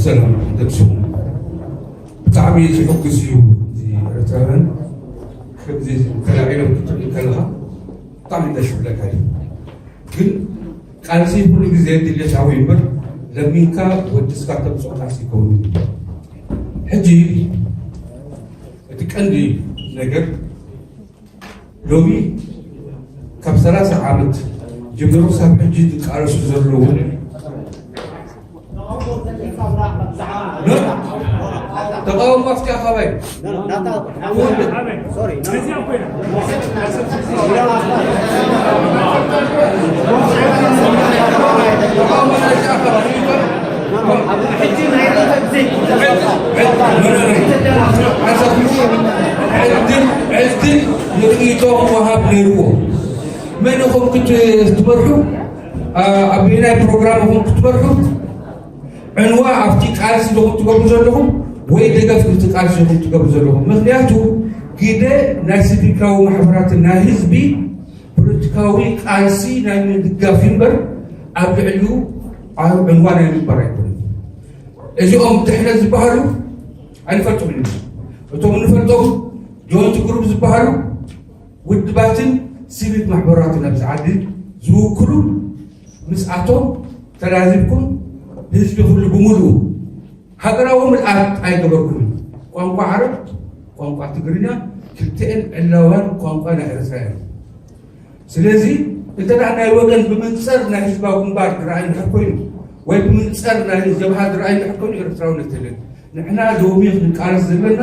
ሰላም ደቅሱ። ብጣዕሚ ዝሕጉስ እዩ። እዚ ኤርትራውያን ከምዚ ተላዒሎም ክትርኢ ከለኻ ብጣዕሚ ደስ ይብለካ እዩ። ግን ቃልሲ ኩሉ ግዜ ድሌታዊ እምበር ለሚንካ ወዲስካ ተምፅኦ ቃልሲ ይከውን። ሕጂ እቲ ቀንዲ ነገር ሎሚ ካብ ሰላሳ ዓመት ጀምሮ ሳብ ሕጂ ዝቃለሱ ዘለዉ ተቃውሞ ኣብቲ ኣኻባይ ዕድል ርእይቶ ምሃብ ነይርዎ። መን ኢኹም ክትመርሑ? ኣብ በየናይ ፕሮግራም ኢኹም ክትመርሑ? ዕንዋ ኣብቲ ቃልሲ ዲኹም ትገብሩ ዘለኹም ወይ ደገፍ እቲ ቃልሲ ዲኹም ትገብሩ ዘለኹም? ምኽንያቱ ግደ ናይ ሲቪካዊ ማሕበራትን ናይ ህዝቢ ፖለቲካዊ ቃልሲ ናይ ምድጋፍ እዩ እምበር ኣብ ልዕሊኡ ዕንዋ ናይ ምግባር ኣይኮነን። እዚኦም ድሕነት ዝበሃሉ ኣይንፈልጦም ኢና። እቶም እንፈልጦም ጆይንት ግሩፕ ዝበሃሉ ውድባትን ሲቪክ ማሕበራትን ኣብዚ ዓዲ ዝውክሉ ምስኣቶም ተላዚብኩም ህዝቢ ኩሉ ብምሉኡ ሃገራዊ ምልኣት ኣይገበርኩምን። ቋንቋ ዓረብ፣ ቋንቋ ትግርኛ ክልቲኤን ዕላዋን ቋንቋ ናይ ኤርትራ እየን። ስለዚ እንተ ደኣ ናይ ወገን ብመንጽር ናይ ህዝባዊ ግንባር ዝረኣይ እንድሕር ኮይኑ ወይ ብመንጽር ናይ ጀብሃ ዝረኣይ እንድሕር ኮይኑ ኤርትራውነት የለን። ንሕና ሎሚ ክንቃለስ ዘለና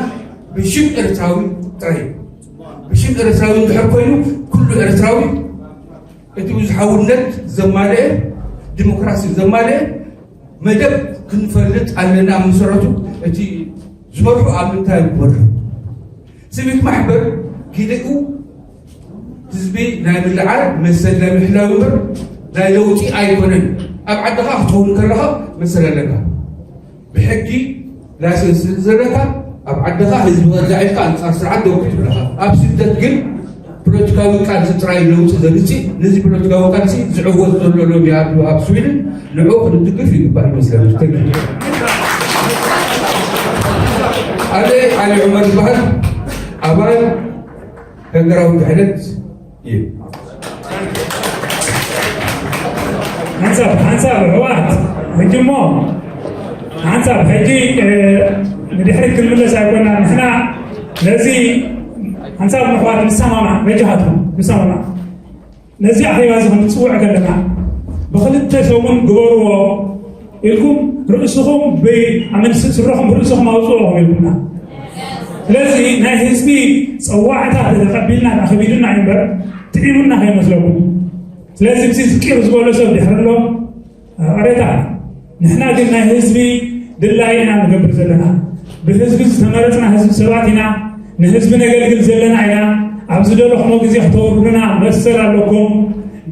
ብሽም ኤርትራዊ ጥራይ እዩ። ብሽም ኤርትራዊ እንድሕር ኮይኑ ኩሉ ኤርትራዊ እቲ ብዙሓውነት ዘማልአ ዲሞክራሲ ዘማልአ መደብ ክንፈልጥ ኣለና። ኣብ መሰረቱ እቲ ዝመርሑ ኣብ ምንታይ ክመርሑ ሲቪክ ማሕበር ግደኡ ህዝቢ ናይ ምልዓል መሰል ናይ ምሕላው እምበር ናይ ለውጢ ኣይኮነን። ኣብ ዓድኻ ክትኸውን ከለኻ መሰል ኣለካ። ብሕጊ ላይሰንስ ስለ ዘለካ ኣብ ዓድኻ ህዝቢ ከዳዒልካ ኣንጻር ስርዓት ደው ክትብለኻ። ኣብ ስደት ግን ፖለቲካዊ ቃልሲ ጥራይ ለውጢ ዘምጽእ። ነዚ ፖለቲካዊ ቃልሲ ዝዕወት ዘሎ ሎሚ ኣብ ኣብ ስዊድን ንዑ ክንድግፍ ይግባእ ይመስለኒ። ተግባር ኣለ ዓሊ ዑመር ዝበሃል ኣባል ሃገራዊ ድሕነት እዩ። ሓንሳብ ሓንሳብ ኣሕዋት ሕጂ እሞ ሓንሳብ ሕጂ ንድሕሪት ክንምለስ ኣይኮና። ንሕና ነዚ ሓንሳብ ኣሕዋት ንሰማማዕ በጃኻትኩም ንሰማማዕ ነዚ ኣኼባ እዚ ክንፅውዕ ከለና ብክልተ ሰሙን ግበርዎ ኢልኩም ርእስኹም ብኣመንስቲ ስረኹም ብርእስኹም ኣውፅኦ ኢልኩምና። ስለዚ ናይ ህዝቢ ፀዋዕታ ተተቐቢልና ኣኸቢዱና እምበር ጥዒሙና ከይመስለኩም። ስለዚ እዚ ዝቂር ዝበሎ ሰብ ድሕሪ ኣሎ ቅሬታ። ንሕና ግን ናይ ህዝቢ ድላይ ኢና ንገብር ዘለና። ብህዝቢ ዝተመረፅና ህዝቢ ሰባት ኢና። ንህዝቢ ነገልግል ዘለና ኢና። ኣብ ዝደለኹሞ ግዜ ክተውርዱና መሰል ኣለኩም።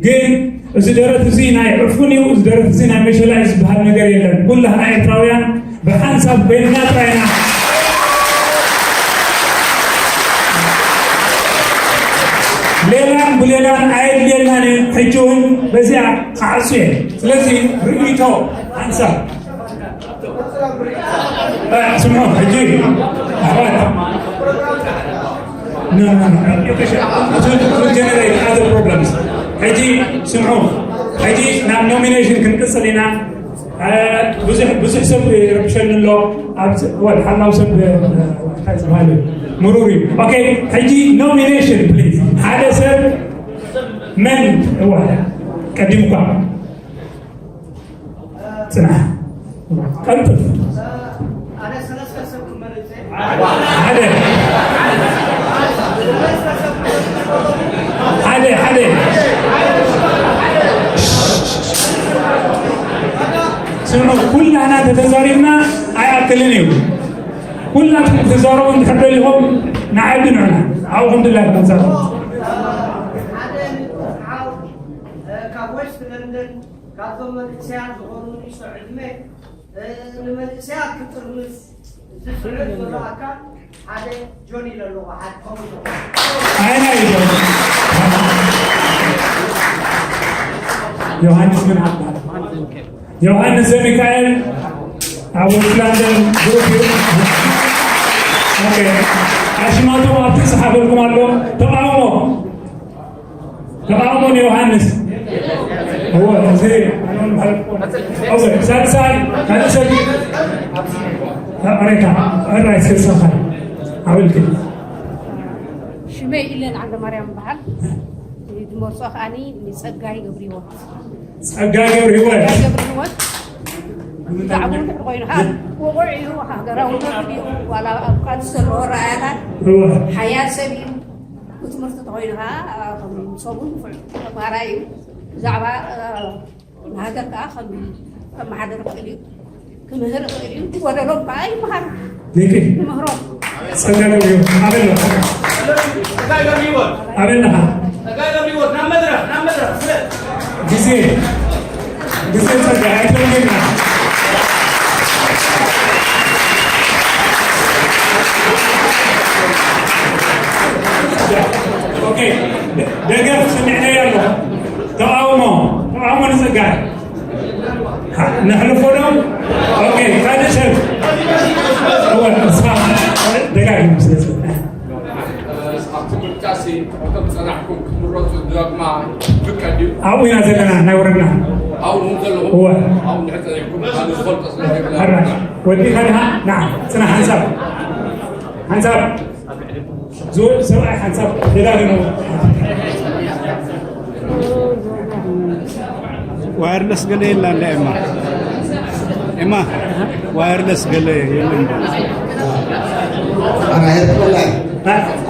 ግን እዚ ደረት እዚ ናይ ዕፉን እዩ፣ እዚ ደረት እዚ ናይ መሸላ እዩ ዝበሃል ነገር የለን። ኩላህና ኤርትራውያን ብሓንሳብ ኮይንና ጥራይና ሌላን ብሌላን ኣየድልየናን እዩ። ሕጂ እውን በዚኣ ክዓጹ እየ። ስለዚ ርእይቶ ሓንሳብ ስምዑ። ሕጂ ኣሕዋት generate other problems። ሕጂ ስምዑ። ሕጂ ናብ ኖሚኔሽን ክንቅጽል ኢና። ብዙሕ ብዙሕ ሰብ ይረብሸኒ ኣሎ። ኣብ ወድ ሓላው ሰብ እንታይ ዝበሃል ምሩር እዩ። ኦኬ፣ ሕጂ ኖሚኔሽን ፕሊዝ። ሓደ ሰብ መን እዋ ቀዲምኳ ጽናሕ ቀልጥፍ። ሓደ ሓደ ሓደ ስምዑ፣ ኩላና ተተዛሪብና ኣይኣክልን እዩ። ኩላትኩም ትዛረቡ እንድሕር ደሊኹም ንዓዲ ንዑና ኣብኹም ድላ ተዛረቡ። ሓደ ንሓው ካብ ዌስት ለንደን ካብዞም መንእሰያት ዝኾኑ ንእሽቶ ዕድመ ንመንእሰያት ክጥርንፍ ዝስዕብ ዘሎ ኣካል ሓደ ጆኒ ለለዎ ሓደ ከሙቶ ኣየናይ እዩ ጆኒ? ዮሃንስ ምን ዓባል ዮሃንስ ዘሚካኤል ኣብ ዌስት ለንደን ግሩፕ እዩ። ኦኬ። ኣሽማቶም ኣብቲ ዝሓፈልኩም ኣሎ። ተቃውሞ፣ ተቃውሞ ንዮሃንስ። እወ፣ እዚ ኦኬ፣ ሳልሳይ ካልእ ሰብ። ሬታ፣ ራይ ስልሳኻ ኣብልክ። ሽመይ ኢለን ዓንደ ማርያም በሃል። ዝመርጾ ከኣኒ ንጸጋይ ገብርሂወት። ጸጋይ ገብርሂወት። ጸጋይ ገብርሂወት። ብጣዕሚ ንፉዕ ኮይኑ ከዓ፣ ውቑዕ እዩ፣ ሃገራዊ መግቢ እዩ፣ ዋላ ኣብ ቃልሲ ዘለዎ ረኣያታት እወ። ሓያል ሰብ እዩ። ብትምህርቲ ተኾይኑ ከዓ፣ ከም ሰቡ ንፉዕ ተማሃራይ እዩ። ብዛዕባ፣ እ፣ ንሃገር ከዓ ከም ከመሓድር ይኽእል እዩ። ክምህር ይኽእል እዩ። እቲ ጎደሎም ከዓ ይምሃር። ኒኪ ንምህሮ። ጸጋ ገብርሂወት ኣበይ ኣለኻ? ጸጋ ገብርሂወት። ኣበይ ኣለኻ? ጸጋ ገብርሂወት ናብ መድረኽ፣ ናብ መድረኽ፣ ፍለጥ። ግዜ፣ ግዜ ጸጋ ኣይተውልና። ኦኬ፣ ደ-፣ ደገፍ ሰሚዕናዮ ኣለኹ። ተቃውሞ፣ ተቃውሞ ንጸጋ። ነሕልፎ ዶ? ኦኬ፣ ካልእ ሰብ። እወ፣ ንስኻ ደጋጊሙ ስለ ዝብል። ኣብቲ ምርጫ ሲ፣ እቶም ጸናሕኩም ክትምረጹ ዳግማ ይፍቀድ ድዩ? ኣብኡ ኢና ዘለና፣ ናይ ወረድና። ኣብኡ ዘለኹም? እወ። ኣብኡ እንድሕር ጸኒሕኩም፣ ካልእ ዝፈልጦ ስለ ዘይብልና። ሕራይ። ወዲኻ ድኻ? ንዓ፣ ጽናሕ፣ ሓንሳብ። ሓንሳብ። ዝወ-፣ ሰብኣይ ሓንሳብ ደጋጊሙ። ዋየርለስ ገለ የላ እንዳ ኤማ? ኤማ፣ ዋየርለስ ገለ የለን። ኣራየት በላይ።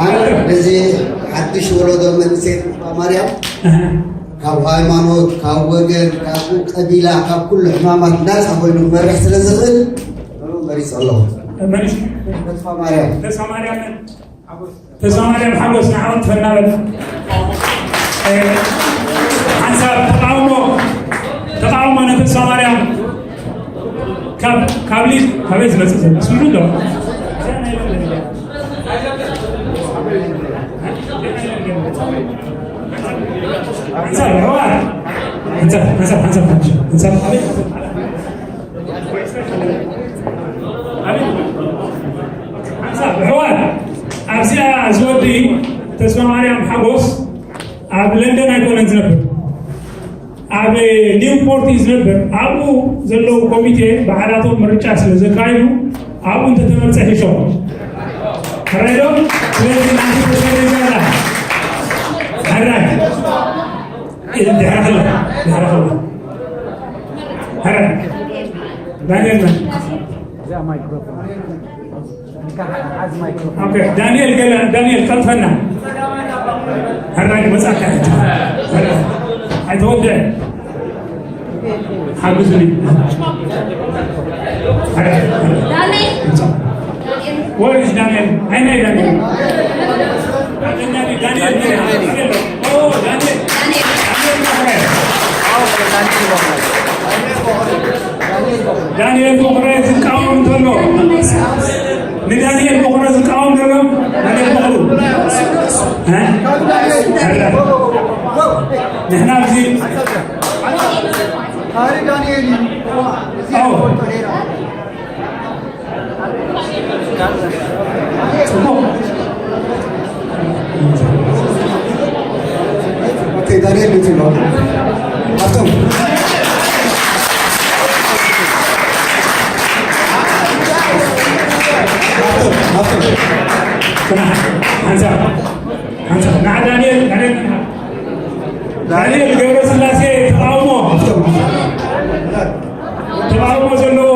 ኣነ ነዚ ሓድሽ ወለዶ መንእሰይ ተስፋ ማርያም፣ ካብ ሃይማኖት፣ ካብ ወገን፣ ካብ ቀቢላ፣ ካብ ኩሉ ሕማማት ናጻ ኮይኑ ክመርሕ ስለ ዝኽእል፣ ንዕኡ መሪጸ ኣለኹ። መን እዩ? ተስፋ ማርያም። ተስፋ ማርያም። ተስፋ ማርያም ሓጎስ ንዓውን ትፈናበል። እ፣ ሓንሳብ ተቃውሞ፣ ተቃውሞ ንተስፋ ማርያም። ካብ፣ ካብ ሊድ፣ ካበይ ዝመጽእ ዘሎ? ስምዑ ዶ? ሓንሳብ፣ ኣሕዋት። ሓንሳብ፣ ሓንሳብ፣ ሓንሳብ፣ ሓንሳብ። ኣቤት። ኣቤት። ሓንሳብ፣ ኣሕዋት። ኣብዚኣ ዝወዲ ተስፋ ማርያም ሓጎስ ኣብ ለንደን ኣይኮነን ዝነብር። ኣብ ኒውፖርት እዩ ዝነብር። ኣብኡ ዘለዉ ኮሚቴ ባዕላቶም ምርጫ ስለ ዘካይዱ፣ ኣብኡ እንተተመርጸ ሒሾም። ሕራይ ዶ? ስለዚ ናቲ ተሰሪዛ ኣላ። ሕራይ። ድሕሪ ከላ፣ ድሕሪ ከላ። ሕራይ። ዳንኤል መን? ኦኬ፣ ዳንኤል ገለ፣ ዳንኤል ቀልጥፈና። ሕራይ መጻካ። ሕራይ። ኣይተወድዐ። ሓግዙኒ። ሕራይ። ዳንኤል። Where is Daniel? ኣይናይ ዳንኤል። ዳንኤል፣ ዳንኤል፣ ዳንኤል። ኦ፣ ዳንኤል። ዳንኤል። ዳንኤል መኽረ። ዳንኤል መኽረ ዝቃወም እንተሎ፣ ንዳንኤል መኽረ ዝቃወም ዘሎ፣ ዳንኤል መኽሩ። እ? ንሕና ኣብዚ ታሪክ ዳንኤል እዩ። እዚ ኣዎ። ጽቡቕ። ኦኬ፣ ዳንኤል ቤት ይባላል። ሃብቶም። ሃብቶም፣ ሃብቶም። ጽናሕ፣ ሓንሳብ፣ ሓንሳብ። ንዓ ዳንኤል፣ ዳንኤል፣ ዳንኤል ገብረስላሴ ተቃውሞ። ሃብቶም። ተቃውሞ ዘለዎ።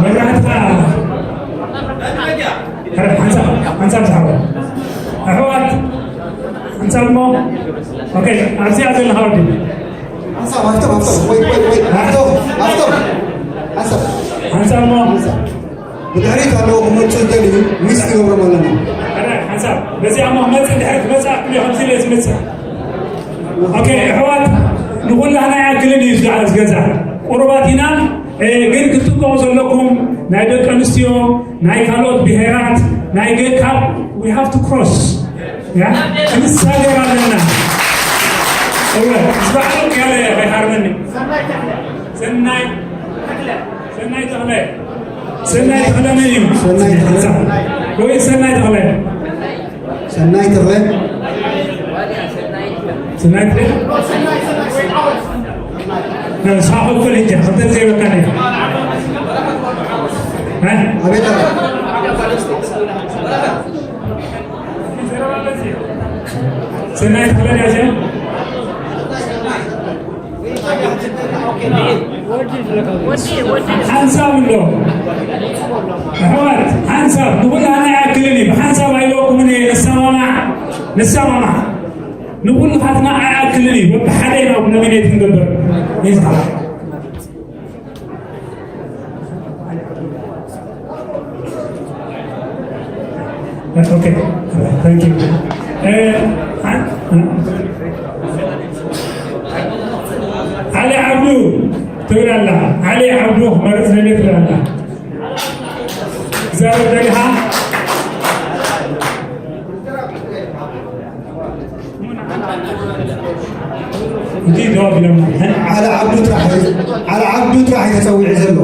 መብራህትኻ ሓንሳብ፣ ሓንሳብ ዝሓወ። ኣሕዋት፣ ሓንሳብ እሞ። ኦኬ፣ ኣብዚኣ ዘለኻ ወዲ። ሓንሳብ፣ ሃብቶም፣ ሃብቶም፣ ወይ፣ ወይ፣ ወይ፣ ሃብቶም፣ ሃብቶም። ሓንሳብ። ሓንሳብ እሞ። ሓንሳብ። ብድሕሪት ኣለዉ ክመጹ ዝደልዩ ሚስ ክገብሮም ኣለና። ኣረ፣ ሓንሳብ፣ በዚኣ እሞ ክመጽእ ድሕሪ ክመጽእ ኣክል እዩ፣ ከምዚ ኢለ ዝመጽእ። ኦኬ፣ ኣሕዋት፣ ንኹላህና ይኣክልን እዩ እዚ ገዛ። ቁሩባት ኢና፣ እ፣ ግን ክትጥቀሙ ዘለኩም ናይ ደቂ ኣንስትዮ፣ ናይ ካልኦት ብሄራት፣ ናይ ገካብ we have to cross ያ ክንሳገር ኣለና። እወ ዝበዓሉ ያለ ሃርመኒ ሰናይ ሰናይ ተኽለ ሰናይ ተኽለ መን እዩ? ሰናይ ተኽለ። ወይ ሰናይ ተኽለ ሰናይ ተኽለ ሰናይ ተኽለ ሳሑ ክል እንጂ ክልተ ዘይበቃ ነ ኣቤት ሰናይ ተኽለ ያዘ ሓንሳብ ኣሎ ኣሕዋት ሓንሳብ ንኩላና ይኣክልን እዩ ብሓንሳብ ኣይበቁምን እየ ንሰማማዕ ንሰማማዕ ንኩልኻትና ኣይኣክልን እዩ በብሓደ ኢና ኖሚኔት ንገብር ይዝሓ Okay, thank you. ዓሊ ዓብዱ ትብል ኣላ። ዓሊ ዓብዱ ክመርፅ ደልየ ትብል ኣላ። እግዚኣብሔር ደሊኻ ዓለ ዓብዱ ጥራሕ ዓለ ዓብዱ ጥራሕ እዩ ተፀዊዑ ዘሎ።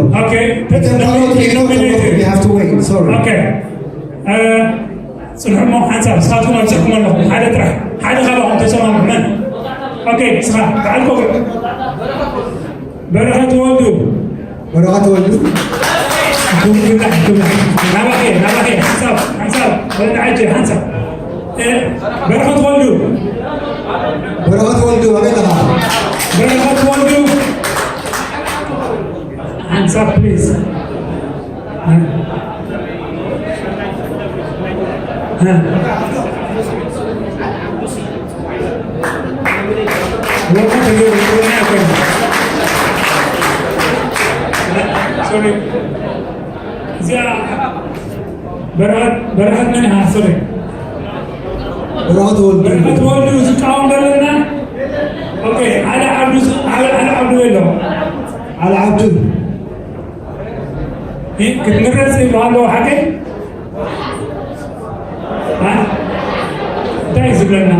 እቶም ካልኦት ኢግኖር ተብሎ we have to wait. Sorry. ጽንሑ እሞ ሓንሳብ ንስኻትኩም ኣብዚሕኩም ኣለኹም ሓደ ጥራሕ ሓደ ካባኹም ተሰማምዑ መን ኦኬ ንስኻ በዓል ኮብር በረኸት ወልዱ ወረቐት ወልዱ ናባኸ ናባኸ ሓንሳብ ሓንሳብ ወለዳ ዓጀ ሓንሳብ በረኸት ወልዱ ወረቐት ወልዱ ኣበይ ኣለኻ? በረኸት ወልዱ ሓንሳብ ፕሊዝ እዚኣ በረኸት መን ኢኻ? ሶሪ በረኸት ወልዱ በረኸት ወልዱ ዝቃወም ደለና ኦኬ ዓሊ ዓብዱ ዓሊ ዓብዱ የሎ ዓሊ ዓብዱ ክትምረፅ ይበሃሎ ሓቀይ እንታይ ዝብለና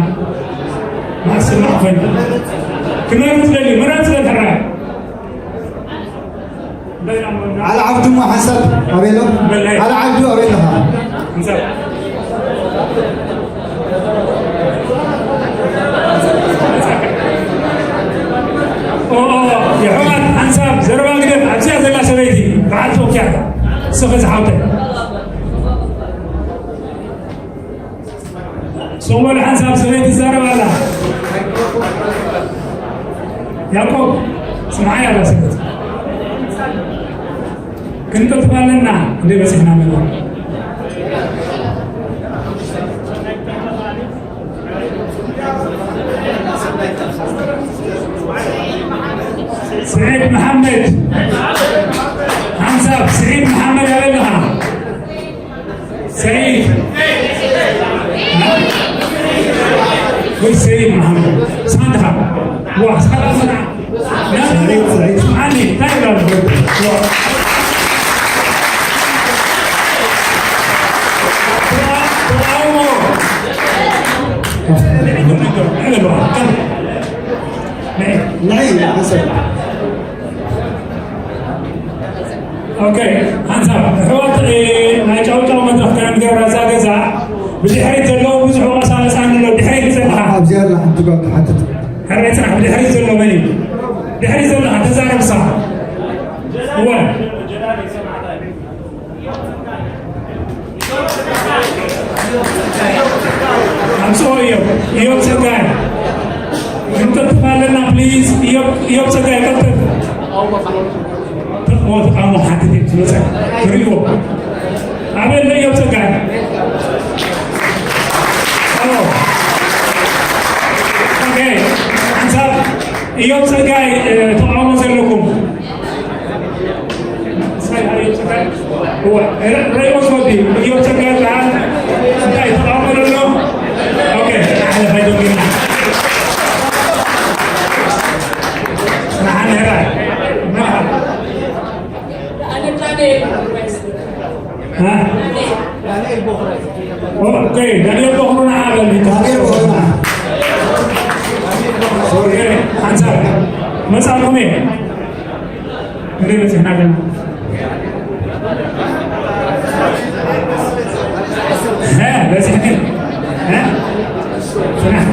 ማስማዕ ኮይኑ ክመርፅ ደልዩ ምረፅ ደልሕራ ዓል ዓብዱ እሞ ሓንሳብ ኣበይ ኣሎ? ዓል ዓብዱ ኣበይ ኣለኻ? የሕዋት ሓንሳብ ዘረባ ግደፍ ኣብዚኣ ዘላ ሰበይቲ በዓል ቶኪያ ስኺ ዝሓውተይ ሶማል ሓንሳብ ሰበይቲ ትዛረብ ኣላ ያዕቆብ ስምዓይ ኣላ ሰበይቲ ክንቀጥፍ ኣለና እንደ በፂሕና መና ስዒድ መሓመድ ሓንሳብ ስዒድ መሓመድ ኣበለኻ Said. Where's Said Muhammad? Sandra. Wah, Sandra. Said, Said. Ani, Tiger. نعيم حسن ኦኬ ሓንሳብ ኣሕዋት ናይ ጫውጫው መድረኽ ከነምገር ኣዛ ገዛ ብድሕሪት ዘለዉ ብዙሕ ወቐሳ መፅኣኒ ኣሎ ድሕሪት ዘለኻ ኣብዚኣ ኣላ ሓንቲ ጓል ትሓትት ሕራይ ፅናሕ ብድሕሪት ዘሎ መን እዩ ድሕሪት ዘለኻ ተዛረብ ንስኻ እወ ኣምፅኦ እዮም እዮም ፀጋይ ክንቀጥፍ ኣለና ፕሊዝ እዮም እዮም ፀጋይ ቀጥፍ ተቃውሞ ሓትት እዮም ዝመፀ ትሪእዎ ኣበይ ኣሎ እዮም ፀጋይ ሓንሳብ እዮም ፀጋይ ተቃውሞ ዘለኩም ርእዮ ዝወዲ ርእዮ ጸጋይ በዓል እንታይ ተቃውሞ ዘሎ ኦኬ ሓደ ፋይዶ ጌና ስራሓ ነራ መርሓባ ዳንኤል በኹሩና ዓበል። ዳንኤል በኹሩና። ኦኬ፣ ሓንሳብ መጻእኩም እየ። እንዴ በጽሕና ኣለና። ሀ፣ በጽሕኒ። ሀ? ጽናሕ።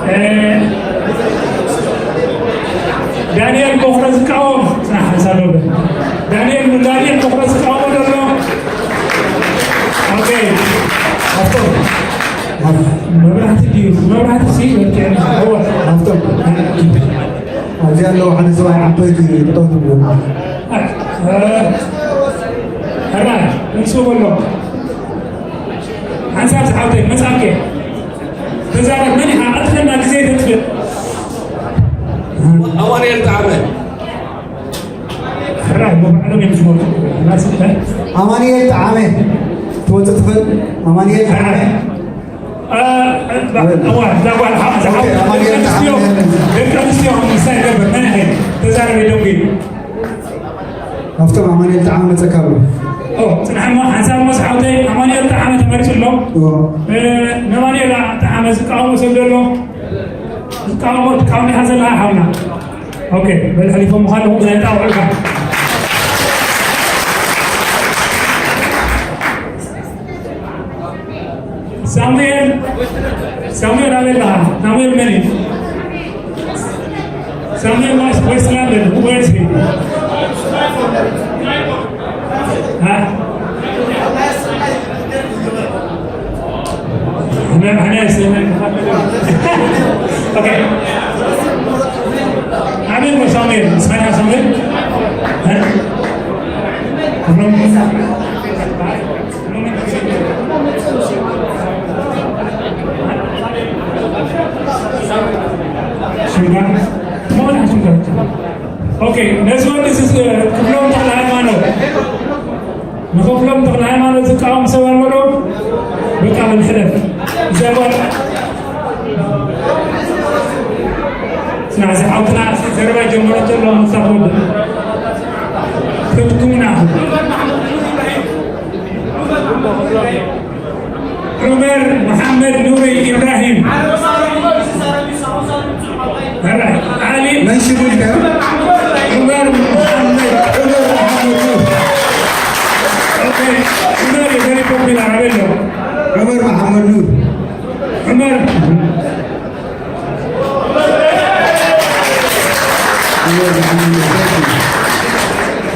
እ፣ ዳንኤል በኹረ ዝቃወም፣ ጽናሕ፣ ሓንሳብ ዳንኤል፣ ዳንኤል በኹረ ዝቃወም ዘሎ። ኦኬ። ሃብቶም። መብራህቲ ድዩ? መብራህቲ ሲ፣ እወ፣ ሃብቶም። ኣብዚ ኣለዉ ሓደ ሰብኣይ ዓበይቲ ጠጠው ትብሉ። ሕራይ፣ ንሱ በሎ። ሓንሳብ ዝሓብተይ፣ መጻእከ። ተዛረብ፣ መን ኢኻ? ኣጥፈና፣ ግዜ ተጥፍእ። ኣማኑኤል ጠዓመ። ሕራይ፣ ብባዕሎም እዮም ዝሞቱ። ላስ-፣ ኣማኑኤል ጠዓመ። ትወጽእ ትኽእል? ኣማኑኤል ጠዓመ። እ፣ እ፣ እዋ፣ እዛ ጓል ሓ-፣ እዛ ኦኬ፣ ሓ-፣ ኣማኑኤል ደቂ ኣንስትዮ፣ ጠዓመ። ደቂ ኣንስትዮ ምሳይ ገበር፣ መን ኢኻ? ተዛረብ፣ ደንጉ። ሃብቶም ኣማኑኤል ጠዓመ መጸካ ኣሎ። ኦ፣ ጽንሓ እሞ፣ ሓንሳብ እሞ፣ ሓውተይ ኣማኑኤል ጠዓመ ተመሪጹ ኣሎ። እዎ። እ፣ ንኣማኑኤል ጠዓመ ዝቃወሞ ሰብ ዘሎ? ዝቃወሞ፣ ትቃወም ኢኻ ዘለኻ ሓውና። ኦኬ፣ በል፣ ሓሊፎም ምዃን ኣለዎም፣ ብናይ ጣውዑልካ። ሳሙኤል፣ ሳሙኤል ኣበይ ኣለኻ? ሳሙኤል መን እዩ? ሳሙኤል ማስ ዌስት ለንደን፣ where is he? ሃ? ኣነ፣ ኣነ፣ ኣነ፣ ኦኬ። ኣበይ ኣሎ ሳሙኤል? እስካንያ ሳሙኤል? ሃ? ኦኬ፣ ነዚ ወዲ እዚ ክፍሎም ተኽለ ሃይማኖት፣ ንክፍሎም ተኽለ ሃይማኖት ዝቃወም ሰብ ኣሎ ዶ? በቃ፣ በል ሕለፍ። እዛ ጓል ስና፣ እዚ ሓውትና ዘረባ ጀመረቶ ኣሎ፣ መሳብ ወዲ። ክትኩምና። ዑመር መሓመድ ኑሪ ኢብራሂም። ሕራይ፣ ዓሊ መን ሽሙ ኢልካ? ዑመር መሓመድ፣ ዑመር መሓመድ ኑር። ኦኬ፣ ዑመር is very popular፣ ኣበይ ኣሎ? ዑመር መሓመድ ኑር። ዑመር።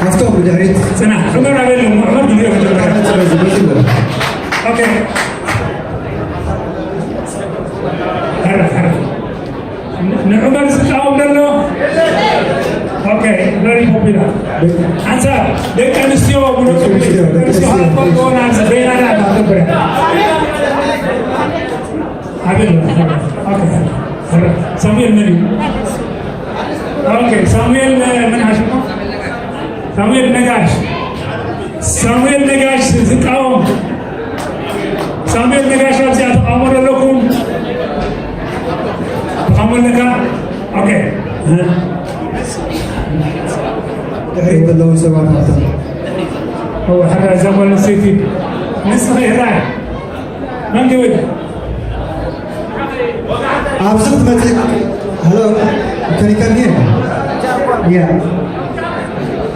ሃብቶም ብድሕሪት። ጽናሕ፣ ዑመር ኣበይ ኣሎ? ዑመር ድሕሪት። ኦኬ። ሕራይ፣ ሕራይ። ንዑመር ዝቃወም ዘሎ? ኦኬ፣ very popular። ሓንሳብ ደቂ ኣንስትዮ፣ ደቂ ኣንስትዮ፣ ደቂ ኣንስትዮ፣ ደቂ ኣንስትዮ። ሃብቶም ጎና፣ በይናና፣ ማተብረ። ኣበሎ። ኦኬ። ሳሙኤል መን እዩ? ኦኬ፣ ሳሙኤል መን ሓሽሞ? ሳሙኤል ነጋሽ። ሳሙኤል ነጋሽ ዝቃወም። ሳሙኤል ነጋሽ ኣብዚኣ ተቃውሞ ኣለኩም? ተቃውሞ ኣለካ? ኦኬ። ድሕሪት ዘለዉ ሰባት ናቶም። እወ፣ ሕራይ እዛ ጓል ኣንስተይቲ። ንስኺ ሕራይ። መን ክብል? ኣብዚ ክትመጽእ፣ ሄሎ፣ ከሪከር ድየ? ያ።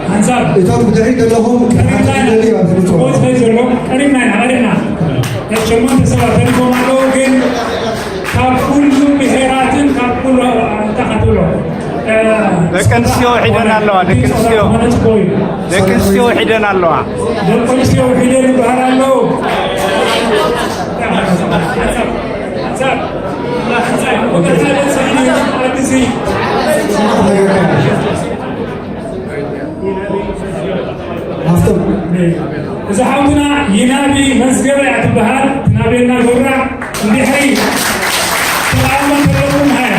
ሓንሳብ። እቶም ብድሕሪት ዘለኹም ቀሪብና ኢና። ክትደልዩ ኣብዚ ምጽኡ። ስፖርት ቤት ዘሎ ቀሪብና ኢና፣ ቀሪብና። ሸሞንተ ሰባት ተሪፎም ኣለዉ፣ ግን ካብ ኩሉ ብሄራትን ካብ ኩሉ እንታይ ክትብሎ? ደቂ ኣንስትዮ ውሒደን ኣለዋ፣ ደቂ ኣንስትዮ። ደቂ ኣንስትዮ ውሒደን ኣለዋ። ደቂ ኣንስትዮ ውሒደን ይበሃል ኣለዉ። ሃብቶም። እዛ ሓውትና ይናቢ መዝገበ እያ ትበሃል። ትናቤና ገብራ እንድሕሪ ተቃውሞ እንተለኩም ሃያ።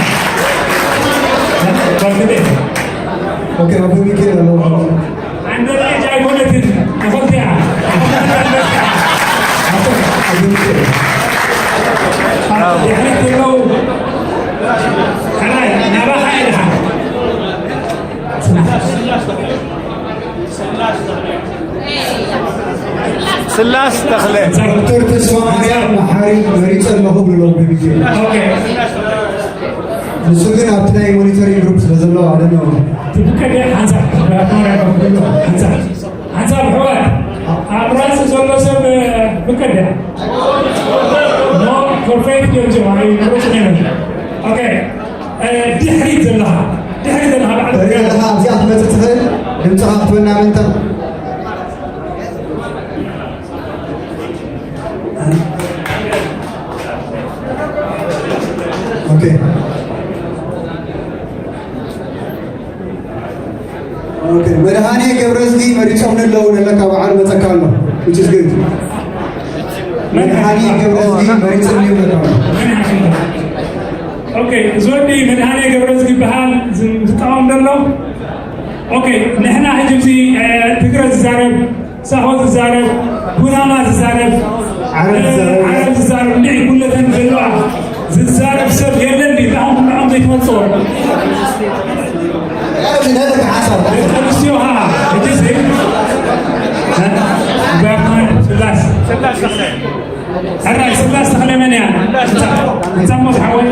ባክቴ። ኦኬ፣ ኣቦ ሚካኤል ኣለዎ። ኣንደር ኤጅ ኣይኮነትን፣ ተኾልትያ። ኣቦ ሚካኤል። ድሕሪት ዘለዉ፣ ካልኣይ፣ ናባኻ እየ ድሓን። ጽናሕ። ስላስ ተኽለ። ዶክተር ተስፋ ማርያም መሓሪ መሪጸ ኣለኹ ብሎ ቢቢሲ። ኦኬ። ንሱ ግን ኣብቲ ናይ ሞኒተሪንግ ግሩፕ ስለ ዘሎ ኣለ ነው። ትብከደ ሓንሳብ ሓንሳብ ኣሕዋት ኣብ ራሲ ዘሎ ሰብ ብከደ ኖ ፐርፌክት እዮም ዚኦም ኣይምረጹን እዮም። ኦኬ። ድሕሪት ዘለኻ ድሕሪት ዘለኻ ባዕሉ ትርኢ ኣለኻ ኣብዚኣ ክትመጽእ ትኽእል ድምፅኻ ክትበና ምንታ ኦኬ። ኦኬ፣ መድሃኔ ገብረዝጊ መሪጾም ኣለዉ፣ ነለካ በዓል መጸካ ኣሎ፣ which is good። መድሃኔ ገብረዝጊ መሪጾም ኣለዉ። ኦኬ፣ እዚ ወዲ መድሃኔ ገብረዝጊ ይበሃል፣ ዝ-፣ ዝቃወም ዘሎ። ኦኬ፣ ንሕና ሕጂ እዚ፣ እ፣ ትግረ ዝዛረብ ሳሆ ዝዛረብ፣ ኩናማ ዝዛረብ፣ ዓረብ ዝዛረብ። ዓረብ ዝዛረብ፣ እንድዒ ኩለተን ዘለዋ ዝዛረብ ሰብ የለን ድዩ? ኣሁን ኩሎም ዘይትመጽኦ። ደቂ ኣንስትዮ፣ ሃ፣ ሕጂ ሲ፣ እ፣ ባርማን ስላስ። ሕራይ ስላስ ተኽለ መን እያ? እንታ ሞት ሓወይ፣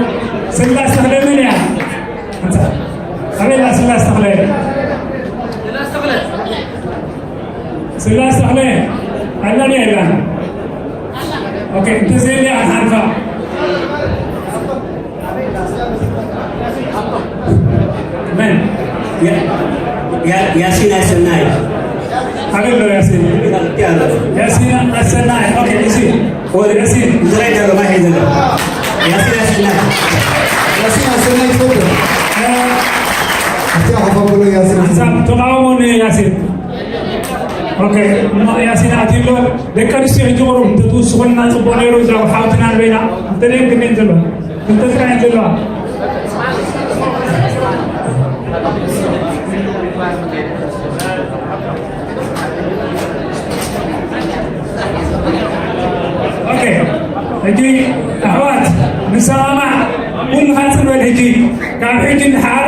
ስላስ ተኽለ መን እያ? እንታ፣ ኣበላ ስላስ ተኽለ? ስላስ ተኽለ ኣለኒ የለን? ኦኬ፣ እንተዘየለ ኣንሓልፋ። መን? ያ-፣ ያ-፣ ያሲን ኣሰናይ። ኣበሎ ያሲን። ያሲን ኣሰናይ። ኦኬ፣ እዚ። ወደ ያሲን። ዝራይ ዘሎ፣ ማይ ዘሎ። ያሲን ኣሰናይ። ያሲን ኣሰናይ ትፈቱ። እ፣ እስቲ ኣኸፋፍሎ ያሲን። ሓንሳብ ተቃውሞ ንያሲን። ኦኬ፣ እሞ ያሲን ኣትዩ ኣሎ። ደቂ ኣንስትዮ ሕጂ ቁሩብ እንተትውስኹልና ጽቡቕ ነይሩ። እዛ ሓውትና ንበይና እንተደን ክንደን ዘሎ? ክልተ ጥራይ ዘለዋ። ኦኬ፣ ሕጂ ኣሕዋት ንሰማማዕ፣ ኩሉ ካጽበል ሕጂ፣ ካብ ሕጂ ንድሓር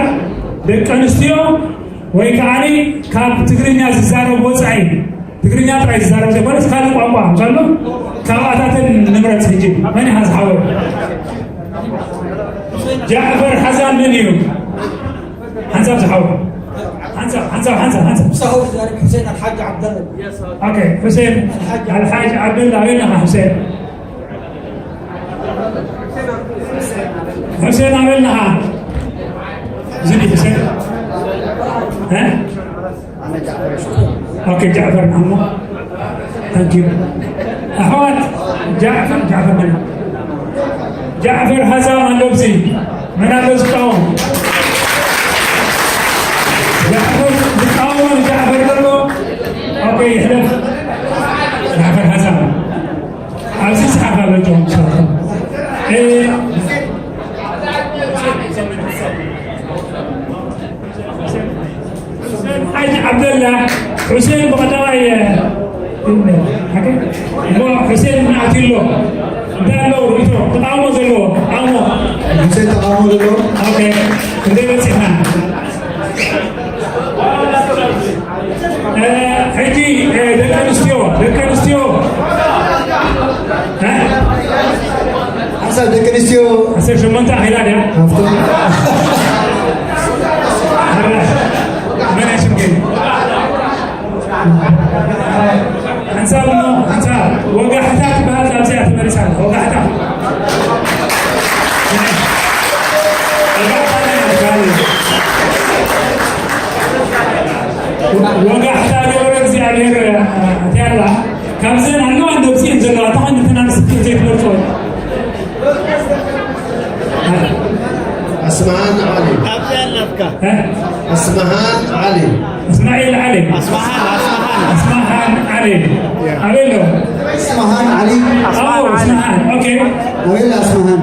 ደቂ ኣንስትዮ ወይ ከዓኒ ካብ ትግርኛ ዝዛረብ ወጻኢ፣ ትግርኛ ጥራይ ዝዛረብ ዘይኮነስ ካልእ ቋንቋ እንከሎ፣ ካብኣታተን ንምረጽ። ሕጂ መን ኢኻ ዝሓወ? ጃዕፈር ሓዛን መን እዩ? ሓንሳብ ዝሓወ። ሓንሳብ፣ ሓንሳብ፣ ሓንሳብ፣ ሓንሳብ። ምሳኹ ዝዛረብ ሕሴን ኣልሓጅ ዓብደላ። ኦኬ፣ ሕሴን ኣልሓጅ ዓብደላ፣ ኣበይ ኣለኻ ሕሴን? ሕሴን ኣበይ ኣለኻ? እዚ ድዩ ሕሴን? እ? ኦኬ፣ ጃዕፈር ንዓሞ። ታንክ ዩ። ኣሕዋት፣ ጃዕፈር፣ ጃዕፈር መን? ጃዕፈር ሃዛም ኣሎ ኣብዚ። መን ኣሎ ዝቃወም? ጃዕፈር ዝቃወም ጃዕፈር ዘሎ። ኦኬ፣ ይሕለፍ። ጃዕፈር ሃዛም። ኣብዚ ጽሓፍ ኣሎ ጆን ሶቶ። እ፣ ሓጅ ዓብደላ፣ ሑሴን ብቐዳማይ፣ እ፣ እሞ ሑሴን ኣትዩ ኣሎ። እንታይ ኣለዎ ርእይቶ? ተቃውሞ ዘለዎ? ተቃውሞ። ሑሴን ተቃውሞ ዘለዎ? ኦኬ። ክንደይ በጺሕና? እ፣ ሕጂ፣ እ፣ ደቂ ኣንስትዮ፣ ደቂ ኣንስትዮ። እ? ሓሳብ ደቂ ኣንስትዮ። ዓሰርተ ሸሞንተ ኣኺላ ድያ? ሃብቶም። ኣረ፣ መን ኣሽምገኝ? ሓንሳብ እሞ፣ ሓንሳብ ወጋሕታ ትበሃል ኣብዚኣ ተመሊሳ ኣላ። ወጋሕታ። ወጋሕታ ናይ ኣፍጋኒ። ወጋሕታ ገብረ እግዚኣብሔር፣ ኣትያ ኣላ። ካብዘን ኣለዋ እንዶ ኣብዚኤን ዘለዋ፣ እታ ኸንዲ ተናንስቲ ዘይትመርጾ። ኣስማሃን ዓሊ። ኣብዚ ኣለካ። እ? ኣስማሃን ዓሊ። እስማኤል ዓሊ። ኣስማሃን፣ ኣስማሃን። ኣስማሃን ዓሊ። ያ። ኣበይ ኣሎ? ኣስማሃን ዓሊ። ኣዎ፣ ኣስማሃን። ኦኬ። ኣበይ ኣሎ ኣስማሃን?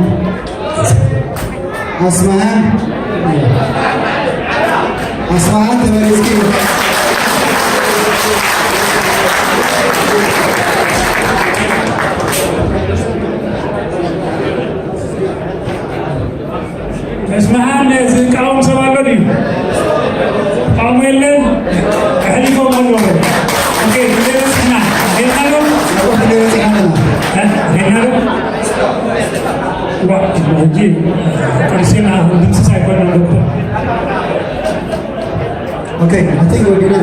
ኣስማሃን። ኣስማሃን ተመሊስኪ። ኣስማሃን ዝቃወም ሰብ ኣሎ ድዩ? ተቃውሞ የለን? ኣሕሊፎም ኣለዉ። ኦኬ፣ ክንደይ በጺሕና? ጌርናሎም? ሕጂ ቀርሽና ድምስስ ኣይኮና ዶክተር። Okay, I think we're gonna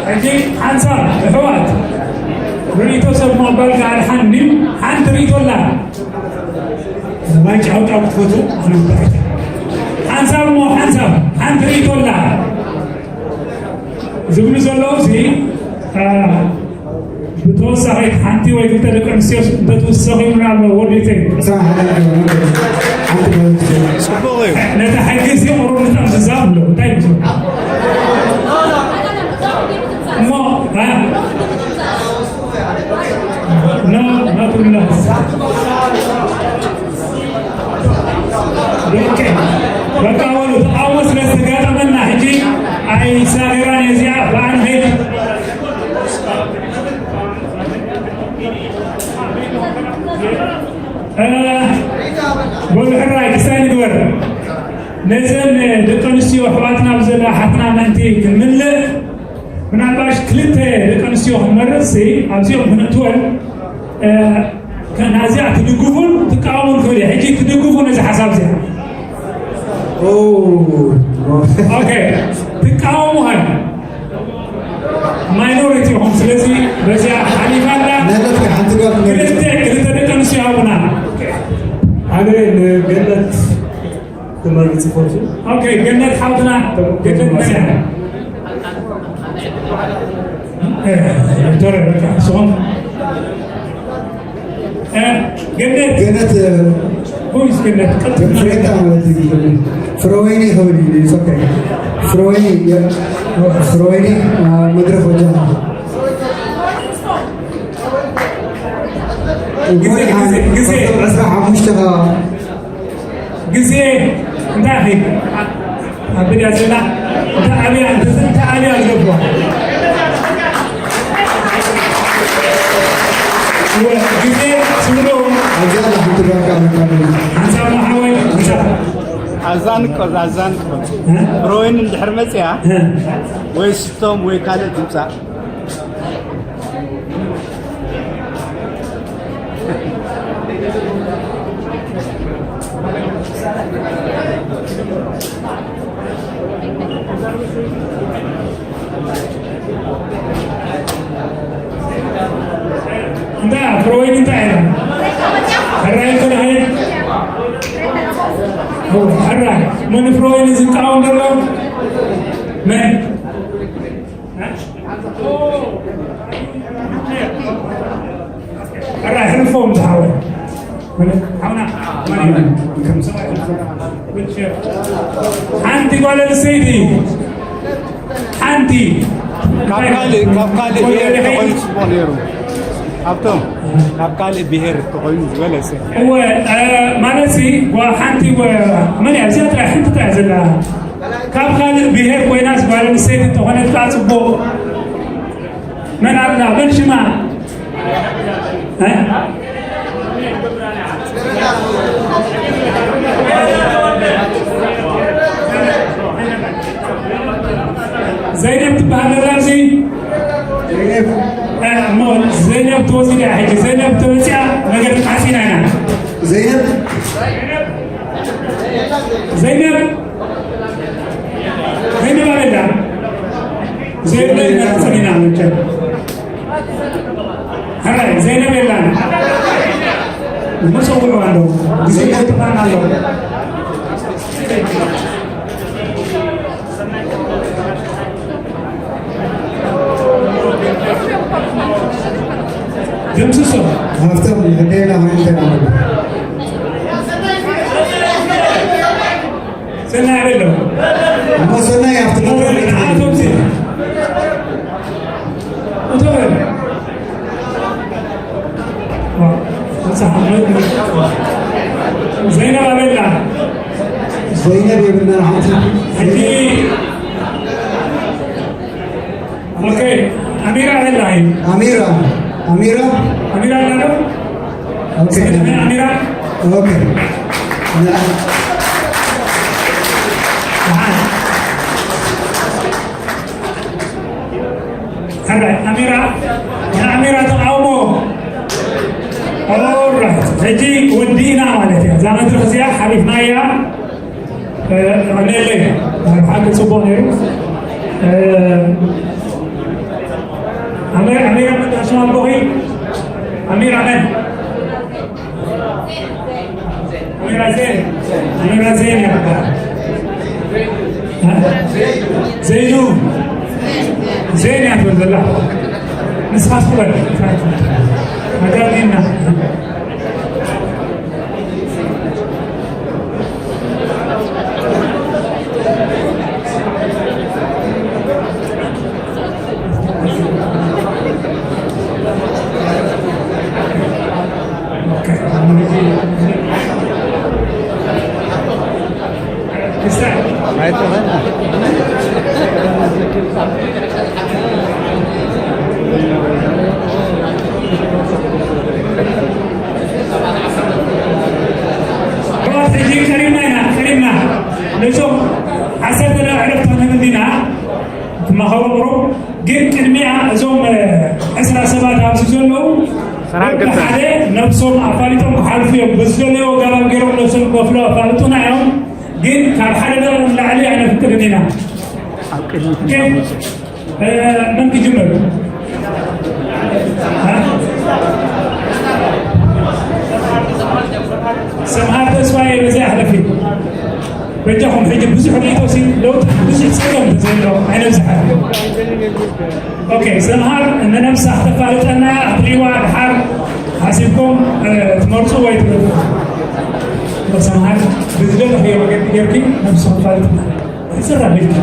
ሕጂ ሓንሳብ ኣሕዋት ርእይቶ ሰብ ምቕባል ከኣል ሓኒ ሓንቲ ርእይቶ ኣላ። ማይ ጫውጫው ክትፈቱ ሓንሳብ እሞ ሓንሳብ ሓንቲ ርእይቶ ኣላ። ዝብሉ ዘለዉ እዚ ብተወሳኺ ሓንቲ ወይ ክልተ ደቂ ኣንስትዮ እንተትውሰኺ ምናልባት ወዲተይ ጽቡቕ እዩ። ነቲ ሕጊ እዚ ቁሩብ ንጠምዝዛ ኣሎ እንታይ ይመስሉ እሞ ኖ ኖ ትብላ በቃ በሉ ተቃውሞ ስለ ዝተጋጠመና ሕጂ ኣይሳገራን እዚኣ ብኣንኸይድ በሉ ሕራይ ክስታይ ንግበር ነዘን ደቂ ኣንስትዮ ኣሕዋትና ብዘላ ሓትና ምእንቲ ክንምልእ ምናልባሽ ክልተ ደቂ ኣንስትዮ ክንመርፅ ሲ ኣብዚኦም ክነእትወን ናዚኣ ትድግፉን ትቃወሙን ክብል ሕጂ ትድግፉ ነዚ ሓሳብ ዚኣ ትቃወሙ ሃ ማይኖሪቲ ኢኹም ስለዚ በዚኣ ሓሊፋ ኣላ ክልተ ክልተ ደቂ ኣንስትዮ ሃቡና ሓደ ንገነት ትመርጽ ፎርሲ ኦኬ ገነት ሓውትና ገነት መን እያ ዶክተር በቃ ስኹም ገነት ገነት ሆይስ ገነት ቀጥታ ፍሬታ ማለት እዩ ፍሮወይኒ ይኸውን እዩ ሶከ ፍሮወይኒ ፍሮወይኒ መድረክ ወጃ ግዜ ግዜ ግዜ ዕስራ ሓሙሽተ ግዜ እንታይ ኣኺል ኣብያ ዘላ እንታይ ኣብያ እንታይ ኣብያ ዝገብዋ ግዜ ስምዶ ኣብዚኣ ሓንቲ ጓል ካብ መካነ ሓንሳብ ማሓወይ ሓንሳብ ኣዛንቆ ኣዛንቆ ሮይን እንድሕር መፅያ ወይ ስቶም ወይ ካልእ ትምፃእ እንታይ ፍሮይን እንታይ ሕራይ ፍርሃይ ሕራይ መን ፍሮይን ዝቃወም ዘሎ መን ሕራይ ሕልፎም ዝሓወ ሓውና ሓንቲ ጓል ኣንስተይቲ ሓንቲ ካብ ካልእ ካብ ካልእ ብሄር ተኾይኑ ፅቡቕ ነይሩ። ሃብቶም ካብ ካልእ ብሄር ተኾይኑ ዝበለፀ። እወ ማለት ሲ ሓንቲ መን እያ እዚኣ ጥራይ ሓንቲ ጥራይ ዘላ ካብ ካልእ ብሄር ኮይናስ ጓል ኣንስተይቲ እንተኾነት ከዓ ፅቡቕ መን ኣላ መን ሽማ ዘይነብ ትበሃል ኣላ ኣብዚ እሞ ዘይነብ ተወሲዳ ሕጂ ዘይነብ ተወፂኣ ነገር ሓፂና ኢና ዘይነብ ዘይነብ ዘይነብ ኣበላ ዘይነብ ኢና መቸም ሕራይ ዘይነብ የላን መፀውዑ ኣለዉ ግዜ ይጠፋና ኣለዉ ደምስሶ ሃብቶም ንሕዴና ኮይንተና ሰናይ በሎ እሞ ሰናይ ኣብቲ መድረኽ ኣቶምሲ እቶ በል ዘይነብ ኣበላ ዘይነብ የብልና ሓንቲ ሕጂ ኦኬ ኣሚራ ኣበላ ኣሚራ ኣሚራ ኣሚራ ኣላ ዶ ኦኬ ኣሚራ ኦኬ መዓል ኣሚራ፣ ንኣሚራ ተቃውሞ። ኦራይት፣ ሕጂ ወዲእና ማለት እዩ። እዛ መድረኽ እዚኣ ሓሊፍናያ። እ፣ የቐንየለይ። ብሓቂ ጽቡቕ ነይሩ። እ፣ ኣሚራ፣ ኣሚራ መን ሽማ ኣቦኺ? ኣሚራ መን? ኣሚራ ዜን፣ ኣሚራ ዜን እያ ትበሃል። እ? ዘይኑ፣ ዜን እያ ትብል ዘላ። ንስኻስ ትበል። ኣጋጢምና። ሕጂ ከሪምና ኢና፣ ከሪምና። ነዞም ዓሰርተ ደቂቕ ዕረፍቲ ክንህብ እንዲና። ክመኻኸሩ ግን ቅድሚያ እዞም፣ እ፣ ዕስራ ሰባት ኣብዚ ዘለዉ ሰላም በብሓደ ነብሶም ኣፋሊጦም ክሓልፉ እዮም። ብዝደለይዎ ኣገባብ ገይሮም ነብሶም ክኸፍሉ ኣፋልጡና እዮም። ግን ካብ ሓደ ደቂቕ ንላዕሊ ኣይነፍቅድን ኢና። ኣብ ቅድሚት ግን፣ እ፣ መን ክጅምር? እ? ሰምሃር ተስፋዬ በዚኣ ሕለፊ። በጃኹም ሕጂ ብዙሕ ርእይቶሲ ለውጢ ብዙሕ ጸገም እንተዘሎ ኣይነብዝሓ። ኦኬ፣ ሰምሃር ንነብሳ ክተፋልጠና ክትሪእዋ ድሓር ሓሲብኩም፣ እ፣ ትመርጹ ወይ ትመርጹ። ሰምሃር ብዝደለኽዮ መገዲ ጌርኪ ነብስኹም ፋልጥና። ይስራ ቤት።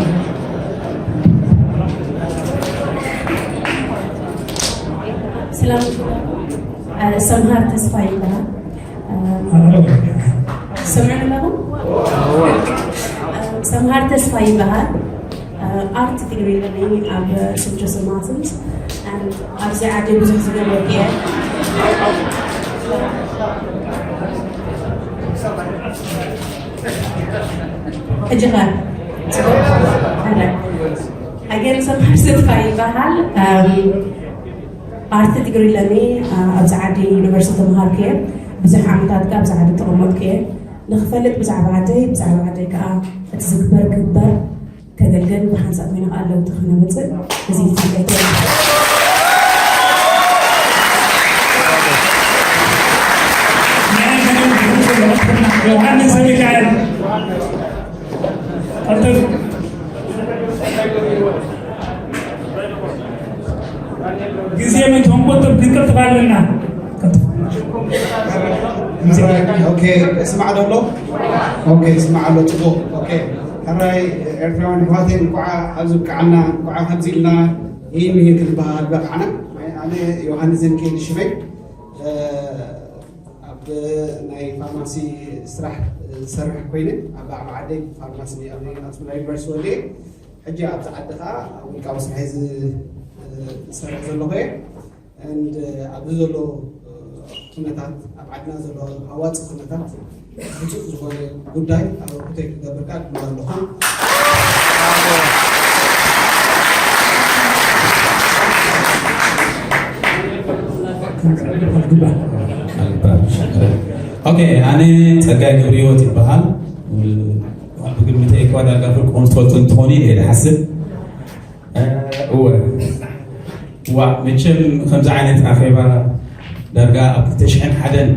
ሰላም፣ እ፣ ሰምሃር ተስፋ ይበሃል። እ፣ ሰምዕኒ ኣለኹም? እ፣ ሰምሃር ተስፋ ይበሃል። እ፣ ኣርት ዲግሪ ኣለኒ ኣብ ሴንት ጆሴፍ ማርትንስ። And ኣብዚ ዓዲ ብዙሕ ዝገበርኩ እየ። ሕጂ ኸ? ጽቡቕ? ኣለ። ኣገን ሰምሃር ተስፋ ይበሃል። እም፣ ኣርት ዲግሪ ኣለኒ፣ ኣ፣ ኣብዚ ዓዲ ዩኒቨርሲቲ ተምሃርኩ እየ። ብዙሕ ዓመታት ከኣ ኣብዚ ዓዲ ተቐመጥኩ እየ። ንኽፈልጥ ብዛዕባ ዓደይ፣ ብዛዕባ ዓደይ ከኣ እቲ ዝግበር ክግበር፣ ከገልግል፣ ብሓንሳብ ኮይነ ከኣ ለውጢ ክነምጽእ፣ እዚ እዩ ትምኒተይ። ዮሃንስ ሚካኤል። ቀልጥፍ። ግዜ ምን ተንቆጥብ ክንቀጥፍ ኣለና። ኦኬ፣ እስማዕ ዶ ኣሎ? ኦኬ፣ እስማዕ ኣሎ፣ ጽቡቕ። ኦኬ፣ ሕራይ ኤርትራውያን ኣሕዋተይ፣ እንኳዕ ኣብዚ በቃዕና፣ እንኳዕ ከምዚ ኢልና፣ ይህን ይህን ክንበሃል በቃዕና። ኣነ ዮሃንስ ዘሚካኤል ሽመይ፣ እ፣ ኣብ ናይ ፋርማሲ ስራሕ ዝሰርሕ ኮይነ፣ ኣብ ዓዲ ዓደይ ፋርማሲ ኣብ ኣስመራ ዩኒቨርሲቲ ወዲኤ፣ ሕጂ ኣብዚ ዓዲ ከኣ ውልቃዊ ስራሕ ዝ-፣ ዝሰርሕ ዘለኹ እየ። And ኣብዚ ዘሎ ኩነታት፣ ኣብ ዓድና ዘሎ ሃዋፂ ኩነታት፣ ብፁዕ ዝኾነ ጉዳይ ኣበርክቶይ ክገብር ከኣ ድማ ኣለኹ። ኦኬ፣ ኣነ ጸጋይ ገብረህይወት ይበሃል። ብግምተይ እኳ ዳርጋ ፍርቆም ትፈልጡ እንትኾኑ ኢለ እየ ዝሓስብ። እ፣ እወ። ዋ፣ መቸም ከምዚ ዓይነት ኣኼባ ዳርጋ ኣብ ክልተ ሽሕን ሓደን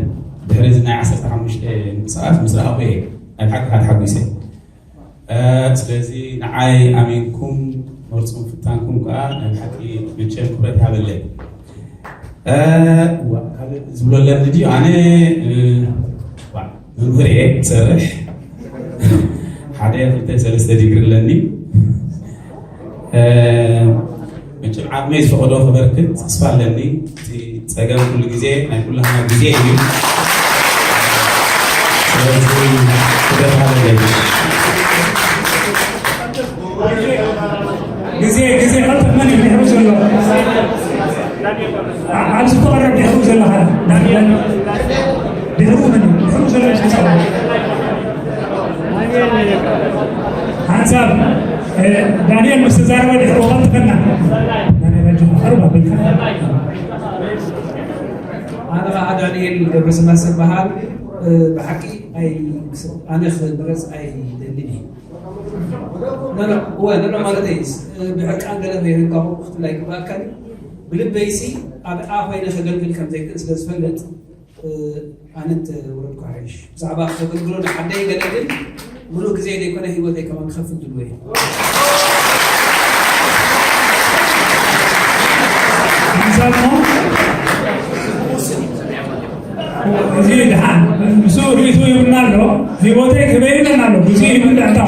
ድሕሪ እዚ ናይ ዓሰርተ ሓሙሽተ ምንቅስቓስ ምስ ረኣኹ እየ ናይ ብሓቂ ተሓጒሰ። እ፣ ስለዚ ንዓይ ኣሚንኩም መርጾም ፍታንኩም ከኣ ናይ ብሓቂ መቸም ክብረት ይሃበለይ። እ፣ ዋ፣ ካልእ ዝብሎ ኣለኒ ድዩ? ኣነ፣ እ፣ ዋ፣ መምህር እየ፣ ዝሰርሕ። ሓደ፣ ክልተ፣ ሰለስተ ዲግሪ ኣለኒ። እ፣ መቸም ዓቕመይ ዝፈቐዶ ከበርክት ተስፋ ኣለኒ። እቲ ጸገም ኩሉ ግዜ ናይ ኩላህና ግዜ እዩ። ስለዚ ክብረት ሃበለይ። ግዜ፣ ግዜ፣ ቀልጥፍ፣ መን እዩ ድሕሩ ዘሎ? ኣ-፣ ኣብዚ ተቐረብ ድሕሩ ዘለኻ። ዳንኤል፣ ድሕሩ መን እዩ? ድሕሩ ዘሎ እስኪ ጻወት። ሓንሳብ፣ እ፣ ዳንኤል ምስ ተዛረበ ድሕሩ ቀልጥፈና። ዳንኤል ኣጆኻ። ዳንኤል ገብረስላሴ በሃል። ብሓቂ ኣይ ኣነ ክምረፅ ኣይደልን እዩ። ነሎ እወ ነሎ ማለት እዩ። ብዕርቃን ገለ ከይኮንካ ክትብላ ይግባእካ እዩ። ብልበይሲ ኣብ ኣፍ ኮይነ ከገልግል ከም ዘይክእል ስለ ዝፈልጥ ኣነት ወረድኩ ሓይሽ ብዛዕባ ከገልግሎ ንዓደይ ገለ ግን ሙሉእ ግዜ ዘይኮነ ህይወተይ ከማን ክኸፍል ድልዎ እየ። ምሳልሞ እዚ ድሓን ምስኡ ርእይቶ ይብልና ኣሎ። ህይወተይ ክበይነና ኣሎ። ግዜ ይብል ኣንታ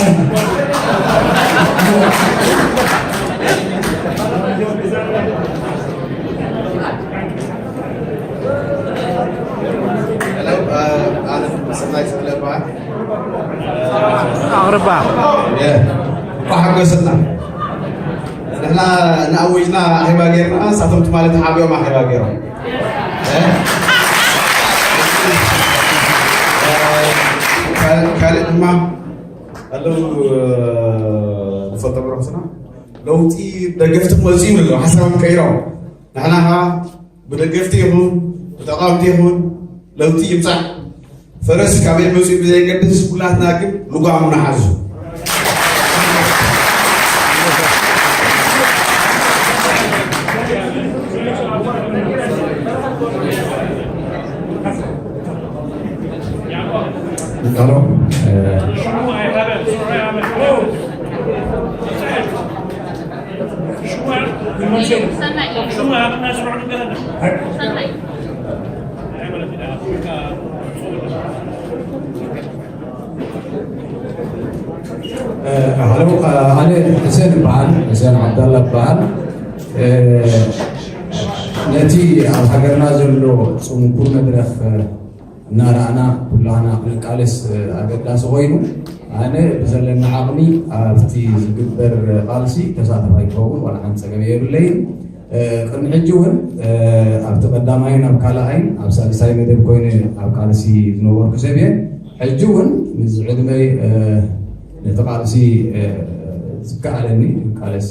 ኣቕርባ እኳ ሓጎሰና። ንሕና ንኣወጅና ኣኼባ ጌርና፣ ንሳቶም ትማሊ ተሓቢኦም ኣኼባ ጌሮም። ካልእ ድማ ኣለዉ ንፈልጦም ርሑስና ለውጢ ደገፍቲ ክመፁ ይብሉ ኣለዉ፣ ሓሳቦም ቀይሮም። ንሕና ኸዓ ብደገፍቲ ይኹን ብተቓወምቲ ይኹን ለውጢ ይምፃእ ፈረስ ካበይ መፂኡ ብዘየገድስ ኩላትና ግን ልጓሙ ንሓዙ። ኣነ ሕሴን ይበሃል፣ ሕሴን ዓብዳላ ይበሃል። ነቲ ኣብ ሃገርና ዘሎ ፅንኩር መድረኽ እናረኣና ኩላህና ክንቃለስ ኣገዳሲ ኮይኑ ኣነ ብዘለኒ ዓቕሚ ኣብቲ ዝግበር ቃልሲ ተሳተፋይ ክኸውን ዋላ ሓንቲ ፀገም የብለይን። ቅድሚ ሕጂ እውን ኣብቲ ቀዳማይን ኣብ ካልኣይን ኣብ ሳልሳይ መደብ ኮይነ ኣብ ቃልሲ ዝነበርኩ ሰብ እየ። ሕጂ እውን ምስ ዕድመይ ነቲ ቃልሲ ዝከኣለኒ ቃለስ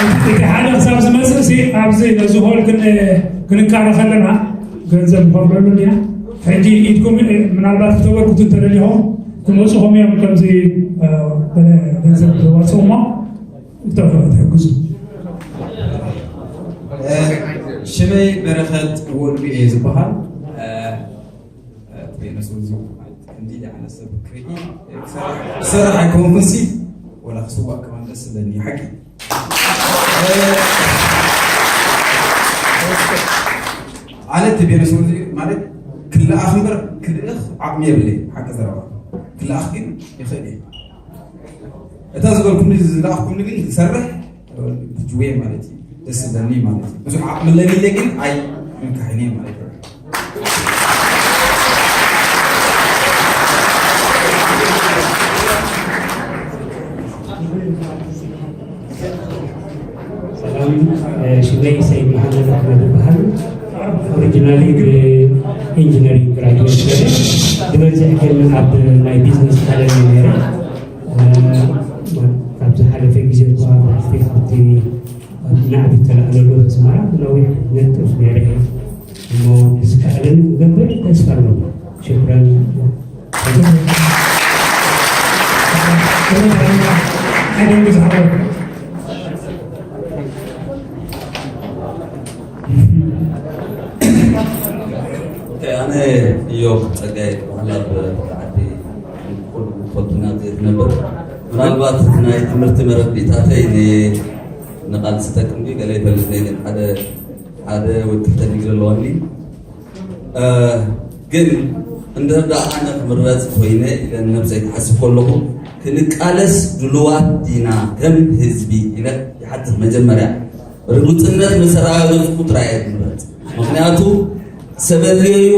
እቲ ሓደ ክሳብ ዝመፅእ ሲ ኣብዚ ነዚ ሆል ክንካረ ከለና ገንዘብ ንኸፍለሉ እያ። ሕጂ ኢድኩም ምናልባት ክተበርክቱ እንተደሊኹም ክመፁኹም እዮም። ከምዚ ገንዘብ ክተዋፅኡ እሞ ተሕግዙ። ሽመይ በረኸት ወልዱ እየ ዝበሃል። ቤነሱ እዚ ክንዲ ዝዓነ ሰብ ክርኢ ክሰርሕ ኣይኮንኩን ሲ ወላ ክስዋእ ከማን ደስ ዝብለኒ ሓቂ። ኣነ እቲ ቤነሱ እዚ ማለት ክልኣኽ እምበር ክልእኽ ዓቕሚ የብለይ። ሓቂ ዘረባ ክልኣኽ ግን ይኽእል እየ። እታ ዝበልኩምኒ ዝለኣኽኩምኒ ግን ዝሰርሕ ብጅዌ ማለት እዩ። ደስ ዝብለኒ ማለት እዩ። ብዙሕ ዓቕሚ ኣለኒ ኢለ ግን ኣይ ምካሕን እየ ማለት እዩ። ሰላም፣ ሽመይ ሰይድ መሓመድ ኣሕመድ ይበሃል። ኦሪጂናሊ ብኢንጂነሪንግ ግራጁዌት ገይረ ዝበዝሕ ግን ኣብ ናይ ቢዝነስ ዓለም እየ ነይረ። ካብ ዝሓለፈ ግዜ እኳ ብሕልፊ ካብቲ ናዕቢ ተላዕለሉ ኣስመራ ነዊሕ ነጥፍ ነይረ እየ። እሞ ብዝከኣለኒ ክገብር ተስፋ ኣለዎ። ሽኩራን። ኣነ እዮብ ፀጋይ በሃል ኣብ ዓዲ ኩሉ ትፈልጡና ዘይትነብር ምናልባት ናይ ትምህርቲ መረዲእታተይ ንቃልሲ ጠቅም ገለ ይፈልጥ ነይ ግን ሓደ ሓደ ወዲ ክተድግል ኣለዋኒ ግን እንድሕር ደኣ ኣነ ክምረፅ ኮይነ ኢለ ንነብሰይ ክሓስብ ከለኹ ክንቃለስ ድሉዋት ዲና ከም ህዝቢ ኢለ ይሓትት መጀመርያ ርጉፅነት ምስ ኣረጋገፅኩ ጥራይ እየ ዝምረፅ ምክንያቱ ሰብ ኣድልዮ እዩ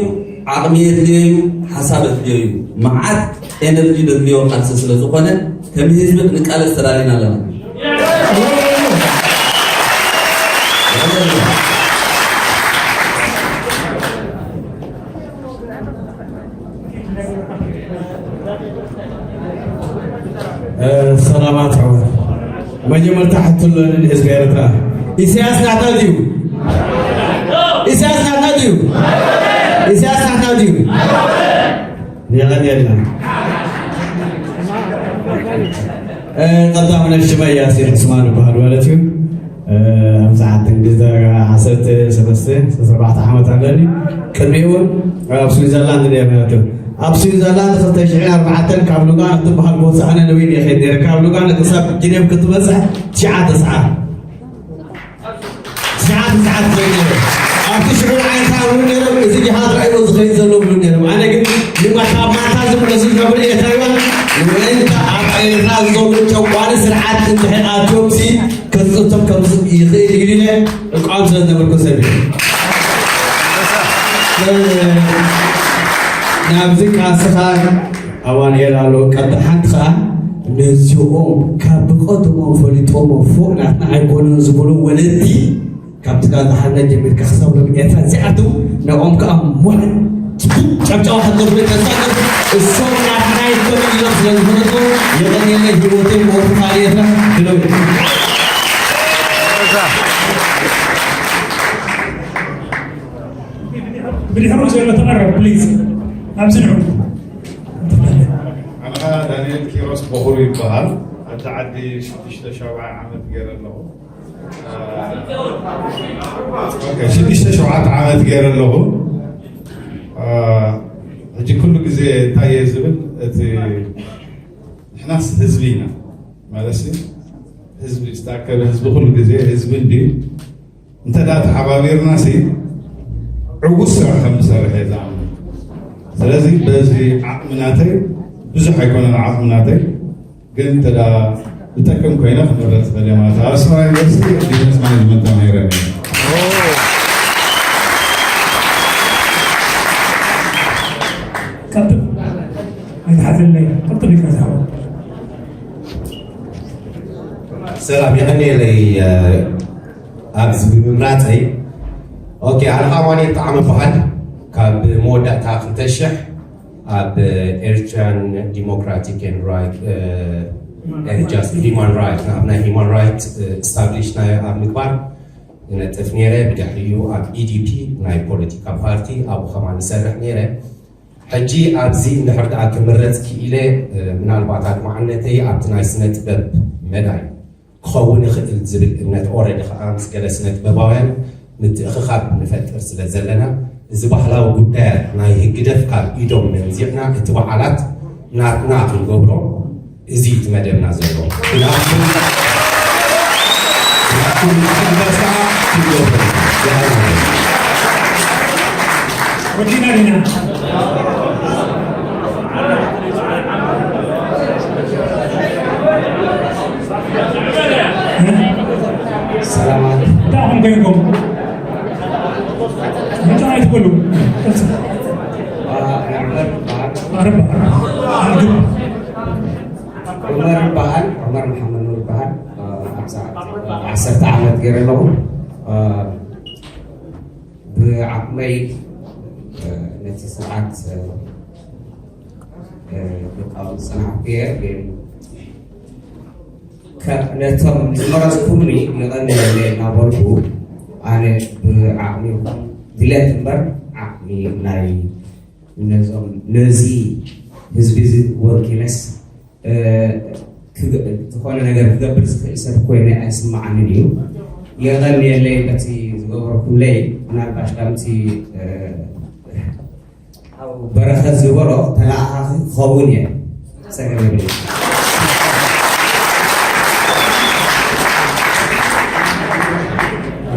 ዓቕሚ የድልዮ እዩ ሓሳብ ኣድልዮ እዩ መዓት ኤነርጂ ዘድልዮ ቃልሲ ስለ ዝኾነ ከም ህዝቢ ክንቃለስ ተዳሊና ኣለና ሰላማት ኣሕዋት መጀመርታ ሕቶ ኣለኒ ንህዝቢ ኤርትራ። ኢሳያስ ናትና ድዩ? ኢሳያስ ናትና ድዩ? ኢሳያስ ናትና ድዩ? የቐንየልና። እ፣ ቀዳም ነሽ ሽመይ ያሲን ዑስማን እበሃል ማለት እዩ። እ፣ ኣብዚ ዓዲ እንግሊዝ ዓሰርተ ሰለስተ፣ ዓሰርተ ኣርባዕተ ዓመት ኣለኒ። ቅድሚኡ እውን ኣብ ስዊዘርላንድ ነይረ ማለት እዩ። ኣብ ስዊዘርላንድ ክልተ ሽሕን ኣርባዕተን ካብ ሉጋኖ እትበሃል ቦታ ኣነ ነዊሕ እየ ከይድ ነይረ። ካብ ሉጋኖ ክሳብ ጅኔቭ ክትበጽሕ ትሽዓተ ሰዓት። ትሽዓተ ሰዓት ዝኸይድ ነይረ። ኣብቲ ሽዑ ንዓይንካ ኣብሉ ነይሮም፣ እዚ ጅሃድ ራእይዎ ዝኸይድ ዘሎ ብሉ ነይሮም። ኣነ ግን ንማ-፣ ካብ ማታ ዝምለሱ ዝነብሩ ኤርትራውያን፣ ምእንተ ኣብ ኤርትራ ዘሎ ጨቋኒ ስርዓት እንድሕር ኣትዮምሲ ክጽብቶም ከም ይኽእል ኢሉ ኢለ እቃወም ስለ ዝነበርኩ ሰብ እየ። ናብዚ ቃልስኻ ኣማኑኤል ኣሎ። ቀዳሓንቲ ኸዓ ነዚኦም ካብ ብቐደሞም ፈሊጦሞ ፎእ ናትና ኣይኮነን ዝብሉ ወለዲ ካብቲ ጋዜጣ ሓርነት ጀሚርካ ክሳብ ሎሚ ኤርትራ እዚኣቶም ንዕኦም ከኣ ሞት ጨብጫው ሓገዝሎ ተሳተፍ እሶም ናትና ይኮኑ ኢሎም ስለ ዝፈለጡ የቐንየለይ ህይወተይ ሞቱ ካልእ ኤርትራ ብለው። ብድሕሩ ዘሎ ተቐረብ ፕሊዝ ኣብዚ ንዑ። ኣነ ኸኣ ዳንኤል ኪሮስ በኹሩ ይበሃል። ኣብቲ ዓዲ ሽዱሽተ ሸውዓይ ዓመት ገይረ ኣለኹ። ኦኬ፣ ሽዱሽተ ሸውዓተ ዓመት ገይረ ኣለኹ። ሕጂ ኩሉ ግዜ እንታይ እየ ዝብል፣ እቲ ንሕናስ ህዝቢ ኢና ማለት ህዝቢ ዝተኣከበ ህዝቢ ኩሉ ግዜ ህዝቢ እንድዩ። እንተ ደኣ ተሓባቢርና ሲ ዕዉት ስራሕ ከም ንሰርሕ እየ ዝኣምን። ስለዚ በዚ ዓቕሚ ናተይ ብዙሕ ኣይኮነን ዓቕሚ ናተይ፣ ግን እንተ ደኣ ዝጠቅም ኮይነ ክምረጽ እኽእል እየ ማለት እዩ። ኣብ ኣስመራ ዩኒቨርሲቲ ቢዝነስ ማኔጅመንት ተማሂረ ነይረ። ቀጥል። ኣይትሓዘለይ። ቀጥል ኢልካ ዝሃቦ። ሰላም የቐንየለይ፣ እ፣ ኣብዚ ብምምራጸይ። ኦኬ፣ ኣነ ኸኣ ኣማኑኤል ጠዓመ እበሃል። ካብ መወዳእታ ክልተ ሽሕ ኣብ ኤርትራን ዲሞክራቲክ ኤንድ ራይት፣ እ፣ ኤንድ ጃስት ሂማን ራይት፣ ኣብ ናይ ሂማን ራይት፣ እ፣ ስታብሊሽ ናይ ኣብ ምግባር ይነጥፍ ነይረ። ብድሕሪኡ ኣብ ኢ ዲ ፒ ናይ ፖለቲካ ፓርቲ ኣብኡ ኸማን ይሰርሕ ነይረ። ሕጂ ኣብዚ እንድሕር ደኣ ክምረጽ ክኢለ፣ እ፣ ምናልባት ኣድማዕነተይ ኣብቲ ናይ ስነ ጥበብ መዳይ ክኸውን ይኽእል ዝብል እምነት ኦረዲ ኸኣ ምስ ገለ ስነ ጥበባውያን ምትእኽኻብ ንፈጥር ስለ ዘለና፣ እዚ ባህላዊ ጉዳያት ናይ ህግደፍ ካብ ኢዶም መንዚዕና እቲ በዓላት ናትና ክንገብሮ እዚ እዩ እቲ መደብና ዘሎ። ናትኩም፣ ናትኩም ክንበርትዓ ክንገብሮ። ወዲና ዲና። ሰላማት። እንታይ ኢኹም ኮይንኩም? እንታይ ትበሉ? ዑመር በዓል። ዑመር በዓል። ዑመር መሓመድ ኑር ይበሃል። ኣብዚ ዓሰርተ ዓመት ገይረ ኣለኹ። ብዓቕመይ ነቲ ስርዓት ክቃወም ዝጸናሕኩ እየ። ግን ከ-፣ ነቶም ዝመረጽኩምኒ የቐንየለይ እናበልኩ፣ ኣነ ብዓቕሚ ይኹን ድሌት እምበር ዓቕሚ ናይ ነዞም፣ ነዚ ህዝቢ እዚ ወኪለስ እ፣ ክግ-፣ ዝኾነ ነገር ክገብር ዝኽእል ሰብ ኮይነ ኣይስምዓንን እዩ። የቐንየለይ በቲ ዝገበርኩምለይ። ምናልባሽ ከምቲ፣ እ፣ ሓው በረኸት ዝበሎ ተለኣኻኺ ክኸውን እየ። ጸገም የብለይን።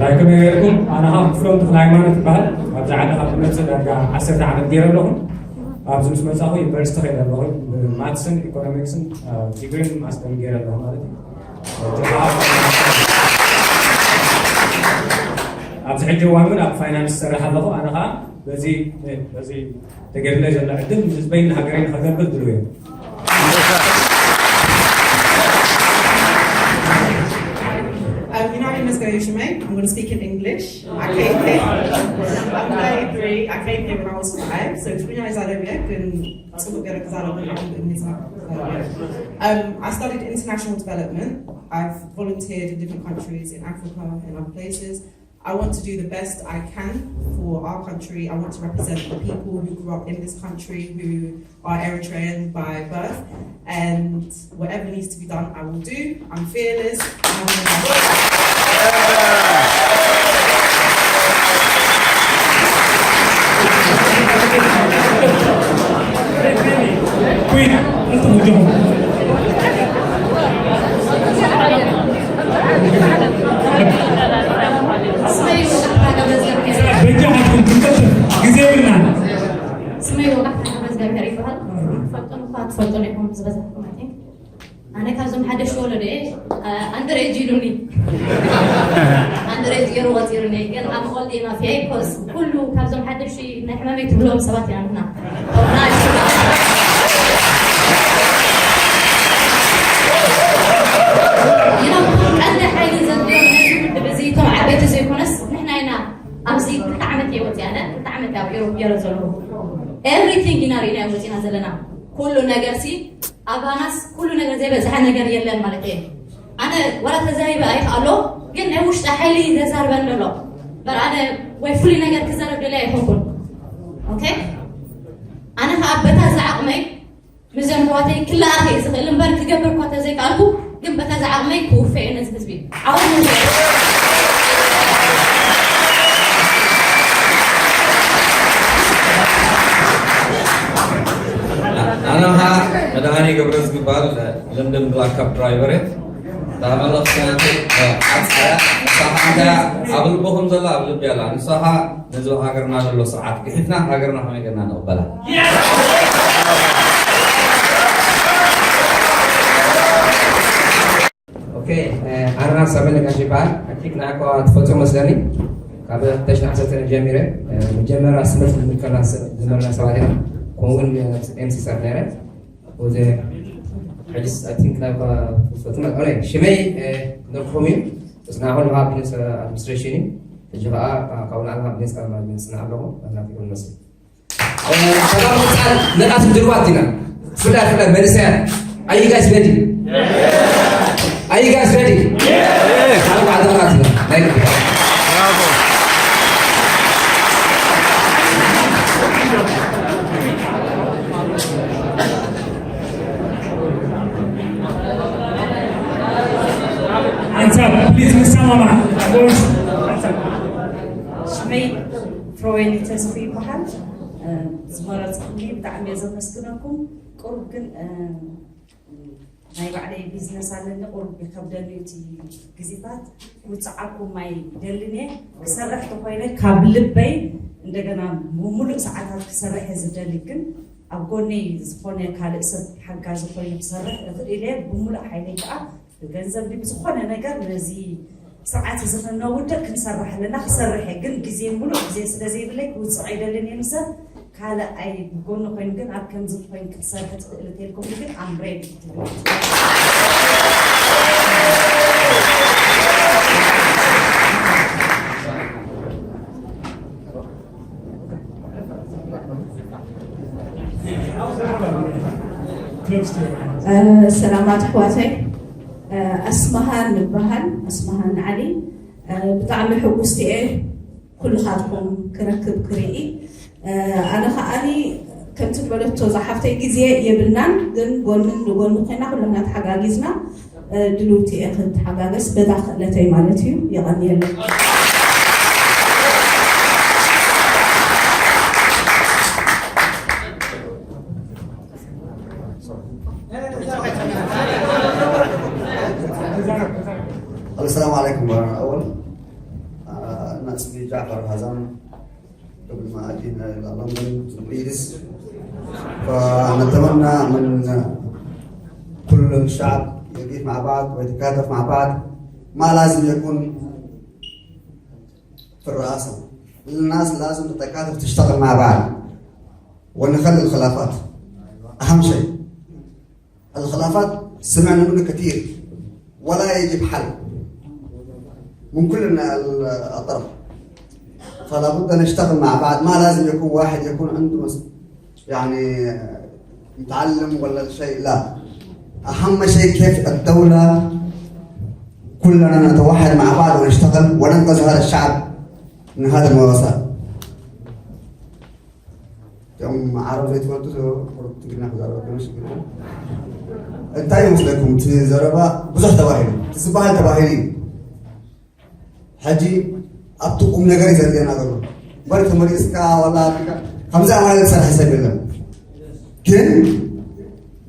ራይ ከመይ ጌርኩም? ኣነ ኸዓ ክፍሎም ተኽለ ሃይማኖት ይበሃል። ኣብዚ ዓዲ ካብ ዝመጽእ ዳርጋ ዓሰርተ ዓመት ገይረ ኣለኹ። ኣብዚ ምስ መጻኹ ዩኒቨርሲቲ ከይደ ኣለኹ። ብማትስን ኢኮኖሚክስን፣ እ፣ ዲግሪን ማስተርን ገይረ ኣለኹ ማለት እዩ። ኣብዚ ሕጂ እዋን እውን ኣብ ፋይናንስ ዝሰርሕ ኣለኹ። ኣነ ኸዓ በዚ፣ በዚ ተገይሩለይ ዘሎ ዕድል ንህዝበይን ንሃገረይን ከገልግል ድሉው እየ። ኣብ ዩናይትድ So, Shemay, I'm going to speak in English. I came here. I'm thirty-three. I came here when I was five. So, ትግርኛ ይዛረብ እየ፣ ግን ጽቡቅ ገይረ ክዛረብ ግን አሁን በእንግሊዝኛ። Um, I studied international development. I've volunteered in different countries, in Africa and other places. I want to do the best I can for our country. I want to represent the people who grew up in this country, who are Eritrean by birth, and whatever needs to be done, I will do. I'm fearless. I'm Queen, let's go. በጃ ሃትኩም ክንቀጥል ግዜ የብልናን። ስመይ ወጋሕታ ገብረዝገብሔር ይበሃል። ትፈልጡኒ እኳ ትፈልጡኒ ኢኹም ዝበዛሕኩም፣ I think። ኣነ ካብዞም ሓደሽቲ ወለዶ እየ። ኣንደር ኤጅ ኢሉኒ። ኣንደር ኤጅ ገይሩ ቆፂሩኒ። ግን I'm old enough እየ፣ because ኩሉ ካብዞም ሓደሽቲ ናይ ሕማመይ ትብሎም ሰባት ኢና ንሕና። You know፣ ቀንዲ ሓይሊ ዘድልዮም ነዚ ውድብ እዚ እቶም ዓበይቲ ዘይኮነስ ንሕና ኢና። ኣብዚ ክልተ ዓመት እየ ወፂኣ፣ ኣነ ክልተ ዓመት እየ ኣብ ኢሮፕ ገይረ ዘለኹ። Everything ኢና ርኢና ወፂና ዘለና። ኩሉ ነገር ሲ ኣባናስ ኩሉ ነገር ዘይበፅሐ ነገር የለን ማለት እየ። ኣነ ዋላ ተዛሪበ ኣይክኣሎ፣ ግን ናይ ውሽጢ ሓይሊ ዘዛርበን ዘሎ። በር ኣነ ወይ ፍሉይ ነገር ክዛረብ ደልየ ኣይኮንኩን። ኦኬ፣ ኣነ ከዓ በታ ዝዓቕመይ ምስዞም ኣሕዋተይ ክለኣኽ እየ ዝኽእል እምበር ክገብር እኳ ተዘይከኣልኩ፣ ግን በታ ዝዓቕመይ ክውፈ እየ ነዚ ህዝቢ። ዓወት ንህዝቢ። ኣነ ኸዓ መድሃኔ ገብረዝጊ ይበሃል፣ ለንደን ብላክ ካብ ድራይቨር እየ። እታ መልእኽቲ ናተይ፣ እ፣ ዓጽያ፣ ንሳ ኸዓ እንታይ ኣብ ልብኹም ዘላ ኣብ ልቢ ኣላ። ንሳ ኸዓ ነዚ ኣብ ሃገርና ዘሎ ስርዓት ግሒፍና ሃገርና ከመይ ጌርና ንቕበላ? ኦኬ፣ ኣረና ሳበነ ጋሽ ይበሃል። ኣኪክ ንዓኳ ትፈልጦ መስለኒ። ካብ ተሽና ዓሰርተ ጀሚረ፣ መጀመርያ ስመት ንምከላ ዝነበርና ሰባት ኢና። ከምኡ እውን ኤምሲ ሰብ ነረ። ወዘ ሕጅስ ኣይ ቲንክ ናኳ ትፈልጡ ማለት ኦኬ፣ ሽመይ ነርኩም እዩ። እስና ኣሁን ሃብ ቢዝነስ ኣድሚኒስትሬሽን እዩ። ሕጂ ከዓ ካብ ንዓል ሃብ ቢዝነስ ኣድሚኒስትሬሽን ኣለኹ። ናትኩም መስል ተባብጻል ነቃት ድልዋት ኢና። ፍላይ ፍላይ መንእሰያት፣ are you guys ready? Are you guys ready? ኣብ ዓድታት ኢና ናይ ግዲ። Hands up, please, ንሰማማዕ። Hands up. ሽመይ ፍሮዌኒ ተስፉ ይበሃል። ዝመረፅኩኒ ብጣዕሚ እየ ዘመስግነኩም። ቁሩብ ግን ናይ ባዕለይ ቢዝነስ ኣለኒ። ቁሩብ ይከብደኒ እቲ ግዜታት። ውፅዓኩም ኣይደልን እየ። ክሰርሕ ተኮይነ ካብ ልበይ እንደገና ሙሉእ ሰዓታት ክሰርሕ እየ ዝደሊ። ግን ኣብ ጎነይ ዝኾነ ካልእ ሰብ ሓጋዚ ኮይኑ ክሰርሕ እኽእል እየ። ብሙሉእ ሓይለይ ከዓ ብገንዘብ ድዩ ብዝኾነ ነገር ነዚ ስርዓት እዚ ከነውድቕ ክንሰርሕ ኣለና። ክሰርሕ እየ፣ ግን ግዜ ሙሉእ ግዜ ስለ ዘይብለይ ክውፅዕ ኣይደልን እየ ንሰብ። ካልኣይ ብጎኒ ኮይኑ ግን ኣብ ከምዚ ኮይኑ ክትሰርሒ ትኽእሊ ተልኩም ግን I'm ready ክትብል። ሰላማት ኣሕዋተይ፣ ኣስመሃን ንበሃል፣ ኣስመሃን ዓሊ። ብጣዕሚ ሕጉስቲ እየ ኩልኻትኩም ክረክብ ክርኢ። ኣነ ከዓኒ ከምቲ ዝበለቶ ዝሓፍተይ ግዜ የብልናን፣ ግን ጎንን ንጎኒ ኮይና ኩልና ተሓጋጊዝና ድልውቲ እየ ክንተሓጋገዝ በዛ ክእለተይ ማለት እዩ። የቐንየለይ። السلام عليكم ورحمة الله. أنا اسمي جعفر هزام، قبل ما أجي هنا إلى لندن، من إيدس. فنتمنى من كل الشعب يقف مع بعض ويتكاتف مع بعض. ما لازم يكون في الرئاسة. الناس لازم تتكاتف، تشتغل مع بعض. ونخلي الخلافات. أهم شيء. الخلافات سمعنا منه كثير ولا يجب حل. من كل الأطراف. فلا بد نشتغل مع بعض، ما لازم يكون واحد يكون عنده مس- يعني متعلم ولا شيء، لا. أهم شيء كيف الدولة كلنا نتوحد مع بعض ونشتغل وننقذ هذا الشعب من هذا المواساة. እቶም ዓረብ ዘይትፈልጡ፣ ቁሩብ ትግርኛ ክዛረበኩም ሽግር የለን። እንታይ ይመስለኩም? እቲ ዘረባ ብዙሕ ተባሂሉ፣ እቲ ዝበሃል ተባሂሉ እዩ። ሕጂ ኣብቲ ቁም ነገር እዩ ዘድልየና ዘሎ። እምበር ተመሊስካ ዋላ ኣልካ፣ ከምዚ ኣማራፂ ዝሰርሐ ሰብ የለን። ግን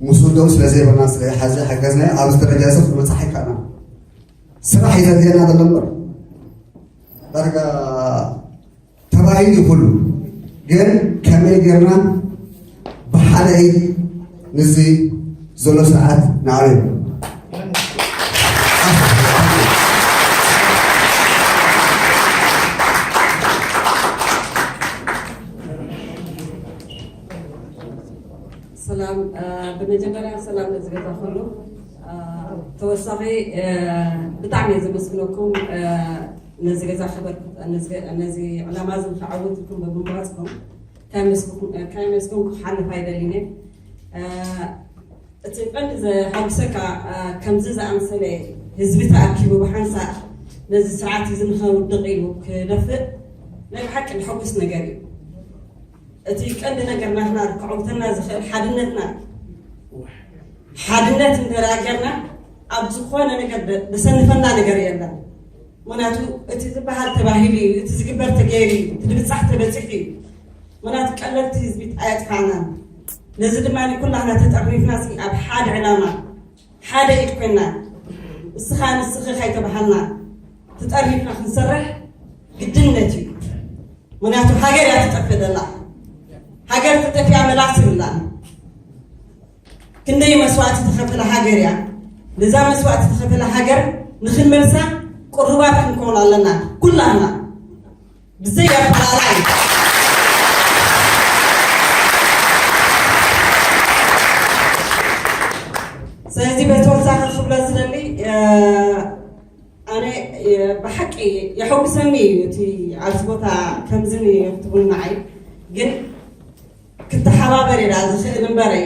ምስኡ ደው ስለ ዘይበልና፣ ስለ ዝሓዘ ሓገዝና ኣብዚ ደረጃ እዚ ክንበፅሕ ኣይከኣልናን። ስራሕ እዩ ዘድልየና ዘሎ እምበር ዳርጋ ተባሂሉ እዩ ኩሉ። ግን ከመይ ጌርና ብሓደ ኢድ ንዚ ዘሎ ስርዓት ንዓብዮ? ሰላም፣ እ፣ ብመጀመርያ ሰላም ነዚ ገዛ ኩሉ። እ፣ ተወሳኺ፣ እ፣ ብጣዕሚ እየ ዘመስግነኩም፣ እ፣ ነዚ ገዛ ክበር-፣ ነዚ ገ-፣ ነዚ ዕላማ እዚ ንክዓውት ኢልኩም ብምምራፅኩም ከየመስግንኩ-፣ ከየመስገንኩ ክሓልፍ ኣይደልን እየ። እ፣ እቲ ቀንዲ ዘሐጉሰካ፣ እ፣ ከምዚ ዝኣመሰለ ህዝቢ ተኣኪቡ ብሓንሳእ ነዚ ስርዓት እዚ ንኸውድቕ ኢሉ ክደፍእ ናይ ብሓቂ ዘሐጉስ ነገር እዩ። እቲ ቀንዲ ነገር ናትና ከዕውተና ዝኽእል ሓድነትና እዩ። ሓድነት እንተ ደኣ ጌርና ኣብ ዝኾነ ነገር ደ-፣ ዘሰንፈና ነገር የለን። ምኽንያቱ እቲ ዝበሃል ተባሂሉ እዩ፣ እቲ ዝግበር ተገይሩ እዩ፣ እቲ ዝብጻሕ ተበጺሑ እዩ። ምኽንያቱ ቀለልቲ ህዝቢ ኣየጥፋእናን። ነዚ ድማ ኩላህና ተጠርኒፍና ሲ ኣብ ሓደ ዕላማ ሓደ ኢድ ኮይና፣ እስኻ ንስኺ ከይተባሃልና ተጠርኒፍና ክንሰርሕ ግድነት እዩ። ምኽንያቱ ሃገር እያ ትጠፍእ ዘላ። ሃገር ተጠፊኣ መላስ የብላን። ክንደይ መስዋእቲ ተኸፈለ ሃገር እያ። ነዛ መስዋእቲ ተኸፈለ ሃገር ንኽንመልሳ ቅሩባት ክንከውን ኣለና ኩላህና። ብዘይ ኣፈላላይ። ስለዚ በተወሳኺ ክብሎ ዝደሊ፣ እ፣ ኣነ፣ እ፣ ብሓቂ የሐጉሰኒ እዩ እቲ ኣብዚ ቦታ ከምዚ ክትብሉ ንዓይ። ግን ክተሓባበር እየ ዝኽእል እምበረይ፣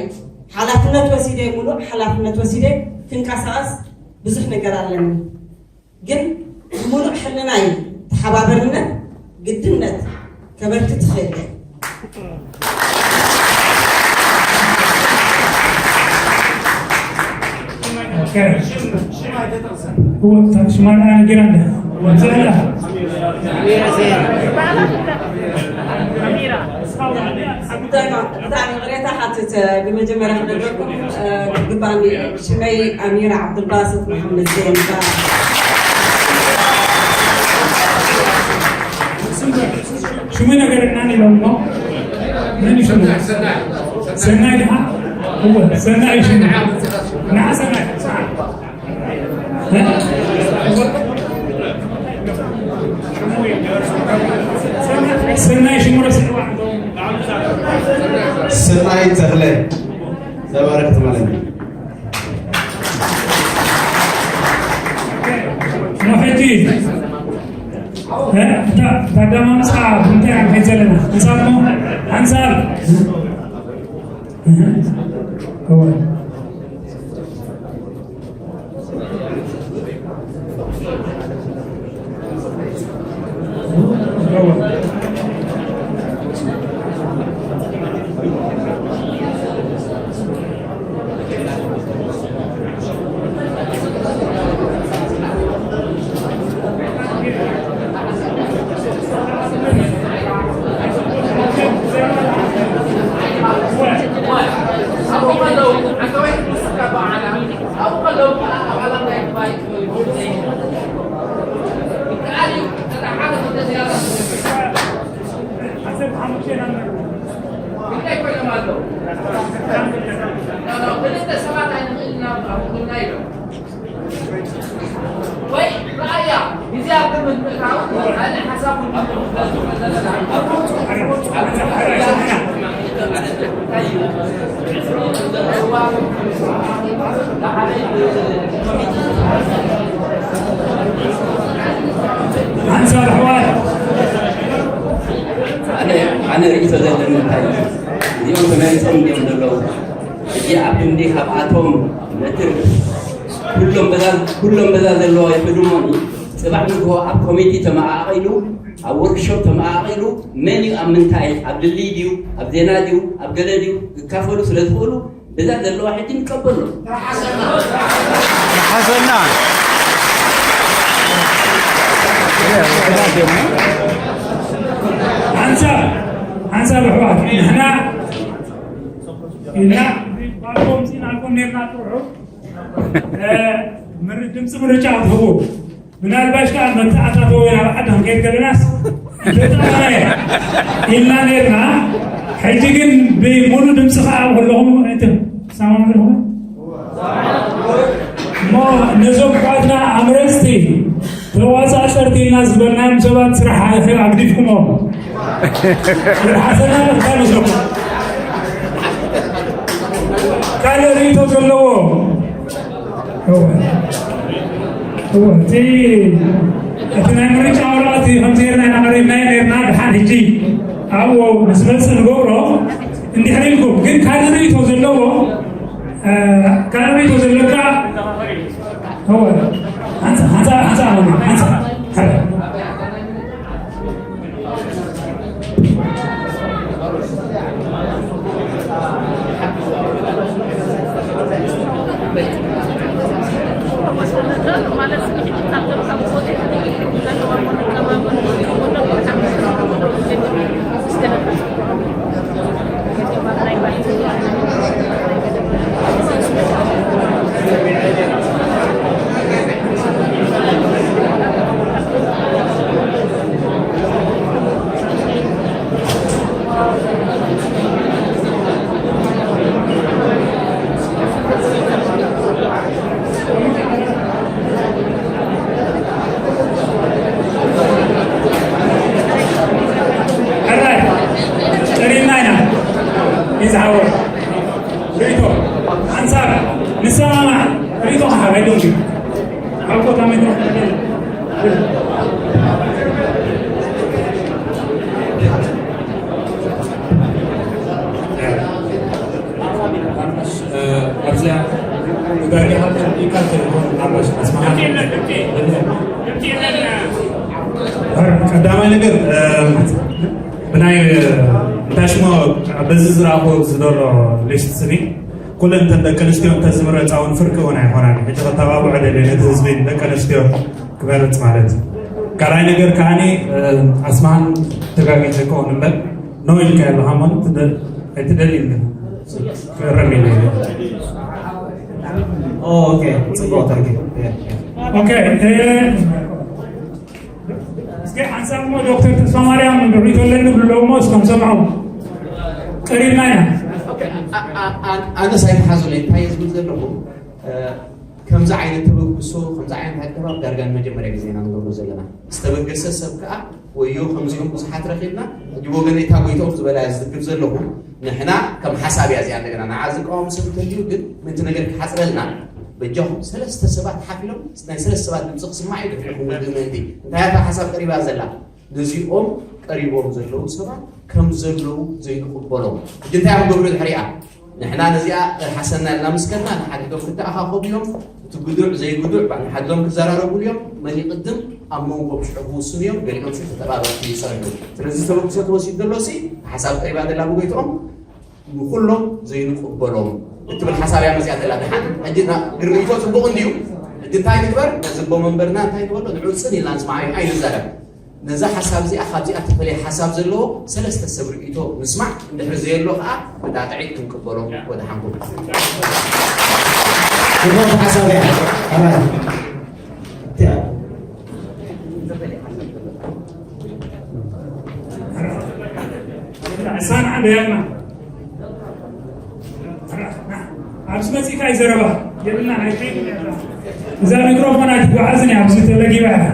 ሓላፍነት ወሲደ፣ ሙሉእ ሓላፍነት ወሲደ ክንቀሳቐስ ብዙሕ ነገር ኣለኒ። ግን ብምሉእ ሕልናይ ተሓባበርነት ግድነት ከበርክት ይኽእል እየ። ኦኬ። እወ፣ እታ ሽማ ደኣ ነጊራ እንዳ። ዘላ። ብጣዕሚ፣ ብጣዕሚ ይቕሬታ ሓትት፣ ብመጀመርያ ክነግረኩም፣ እ፣ ክግባእኒ እዩ። ሽመይ ኣሚራ ዓብዱልባስጥ መሓመድ ዜን ይበሃል። ሽሙ ነገረና ኢሎም እሞ፣ መን እዩ ሽሙ? ሰናይ ድኻ? እወ፣ ሰናይ እዩ ሽሙ። ንዓ ሰናይ። ሰናይ ሽሙ ረሲዕዋ። ሰናይ ተኽለ ተባረክ ማለት ነው። ኖ ሕጂ፣ እ፣ እታ፣ እታ ኣደማምፃ ብምንታይ ኢና ንኸይድ ዘለና? ሓንሳብ እሞ፣ ሓንሳብ። እህ፣ እወ። ክልተ ሰባት ኣይንኽእል ኢና ኣብ ክልልና ኢሎም። ወይ ረኣያ፣ ግዜ ኣብ ግምት ምእታው፣ ካልእ ሓሳብ እውን ኣነ ርእይቶ ዘለኒ እንታይ እዩ? እዚኦም ተመሪጾም እንዲዮም ዘለዉ። እዚ ኣብ ክንዲ ካብኣቶም ነትር ኩሎም በዛ፣ ኩሎም በዛ ዘለዋ ይሕድሞኒ። ጽባሕ ንግሆ ኣብ ኮሚቴ ተመቓቒሉ፣ ኣብ ወርክሾፕ ተመቓቒሉ፣ መን እዩ ኣብ ምንታይ፣ ኣብ ድልድይ ድዩ፣ ኣብ ዜና ድዩ፣ ኣብ ገለ ድዩ፣ ክካፈሉ ስለ ዝኽእሉ፣ በዛ ዘለዋ ሕጂ ንቀበሎ። ሓሰና። ሓንሳብ፣ ሓንሳብ ኣሕዋት፣ ንሕና ኢልና ባልኮም ሲናልኮም ኔርና ጥርሑ፣ እ፣ ምር-፣ ድምፂ ምርጫ ክትህቡ። ምናልባሽ ከኣ መተኣታተዊ ናብ ዓዲ ክንከይድ ከለናስ እንተጠቐመ ኢልና ኔርና። ሕጂ ግን ብሙሉ ድምፂ ከኣ ከለኹም እንትን ትሰማምዑ ኣለኹም? እሞ ነዞም ኣሕዋትና ኣምረፅቲ ተዋፃፀርቲ ኢልና ዝበልናዮም ሰባት ስራሕ ኣግዲፍኩሞም። ሓሰና እንታይ መስለኩም? ካልእ ርእይቶ ዘለዎ? እወ። እወ፣ እቲ፣ እቲ ናይ ምርጫ ወረቐት ከምዚ ጌርና ኢና ቀሪብናዮ ኔርና። ድሓን ሕጂ ኣብኡ ምስ መጽእ ንገብሮ። እንድሕር ኢልኩም ግን ካልእ ርእይቶ ዘለዎ፣ እ፣ ካልእ ርእይቶ ዘለካ? እወ። ሓንሳ፣ ሓንሳ፣ ሓንሳ፣ ሓንሳ። ሕራይ፣ ቀሪብና ኢና። ይዝሓወ። ርእይቶ፣ ሓንሳብ፣ ንሰማማዕ። ርእይቶ፣ ሓባይ ደንጉ። ኣብ ቦታ መድረኽ ኣብዚኣ ብዳርጋ ሃብተን ኢካል ተልእኮን ኣበሽ ኣስማሃ ቀዳማይ ነገር፣ እ፣ ብናይ፣ እ፣ እንታይ ሽሞ በዚ ዝረኣኹ ዝደሎ ሊስት ስኒ ኩለን እተን ደቂ ኣንስትዮ እንተዝምረፃ እውን ፍርቂ እውን ኣይኾናን። ሕጂ ከተባብዖ ደልየ ነቲ ህዝቢ ደቂ ኣንስትዮ ክመርጽ ማለት እዩ። ካልኣይ ነገር ከዓኒ፣ እ፣ ኣስማሃን ተጋጊዘ ክኸውን እምበር ኖ ኢልካ ኣለኻ እሞ ትደ-፣ ኣይትደልይ ኢልካ። ክእረም ኢለ ኢለ። ኦ፣ ኦኬ፣ ጽቡቕ፣ ታንኪ። ኦኬ፣ እ፣ እስኪ ሓንሳብ እሞ ዶክተር ተስፋማርያም ርእይቶ ኣለኒ ብሎ እሞ እስከ ንሰምዖ። ቀሪብና ኢና። ኦኬ፣ ኣ-፣ ኣ-፣ ኣ-፣ ኣነስ ኣይተሓዙለይ፣ እንታይ እየ ዝብል ዘለኹ? እ፣ ከምዚ ዓይነት ተበግሶ፣ ከምዚ ዓይነት ኣገባብ ዳርጋ ንመጀመርያ ግዜ ኢና ንገብሮ ዘለና። ዝተበገሰ ሰብ ከኣ ወዮ ከምዚኦም ብዙሓት ረኺብና፣ ሕጂ ብወገን እታ ጎይትኦም ዝበላ እየ ዝዝግብ ዘለኹ። ንሕና ከም ሓሳብ እያ እዚኣ፣ እንደገና ንዓ ዝቃወም ሰብ እንተልዩ ግን ምእንቲ ነገር ክሓጽረልና፣ በጃኹም ሰለስተ ሰባት ሓፍ ኢሎም ናይ ሰለስተ ሰባት ድምጺ ክስማዕ እዩ፣ ድሕሪኹም ውድእ ምእንቲ። እንታይ እያ እታ ሓሳብ ቀሪባ ዘላ? ነዚኦም ቀሪቦም ዘለዉ ሰባት ከም ዘለዉ ዘይንቕበሎም። ሕጂ እንታይ እዮም ክገብሩ ድሕሪኣ? ንሕና ነዚኣ ሓሰና ኢልና ምስ ከድና፣ ንሓድሕዶም ክተኣኻኸቡ እዮም። እቲ ግዱዕ ዘይግዱዕ ባዕልሓድዶም ክዘራረቡሉ እዮም። መን ይቕድም ኣብ መንጎም ሽዑ ክውስኑ እዮም። ገሊኦም ሽዑ ተጠባበቕቲ ይሰርሑ። ስለዚ ተበግሶ ተወሲዱ ዘሎ ሲ ሓሳብ ቀሪባ ዘላ ብጎይትኦም ንኹሎም ዘይንቕበሎም እትብል ሓሳብ እያ መፅያ ዘላ። ድሓን ሕጂ ና-፣ ግርኢቶ ፅቡቕ እንድዩ። ሕጂ እንታይ ንግበር? ነዚ ኣቦ መንበርና እንታይ ንበሎ? ንዑ ፅን ኢልና ንስማዕ፣ ኣይ-፣ ኣይንዛረብ። ነዛ ሓሳብ እዚኣ ካብዚኣ እተፈልየ ሓሳብ ዘለዎ ሰለስተ ሰብ ርእይቶ ንስማዕ። እንድሕር ዘየሎ ከዓ ብጣጥዒት ክንቅበሎ ወደሓንኩም። ጽቡቕ ሓሳብ እያ። ኣራይ። እቲኣ። ሳንዓ ደያና። ኣብዚ መጺእካ እዩ ዘረባ። የብልና፣ ኣይከይድን እያ። እዛ ሚክሮፎን ኣይትጓዓዝን እያ፣ ኣብዚ ተለጊባ እያ።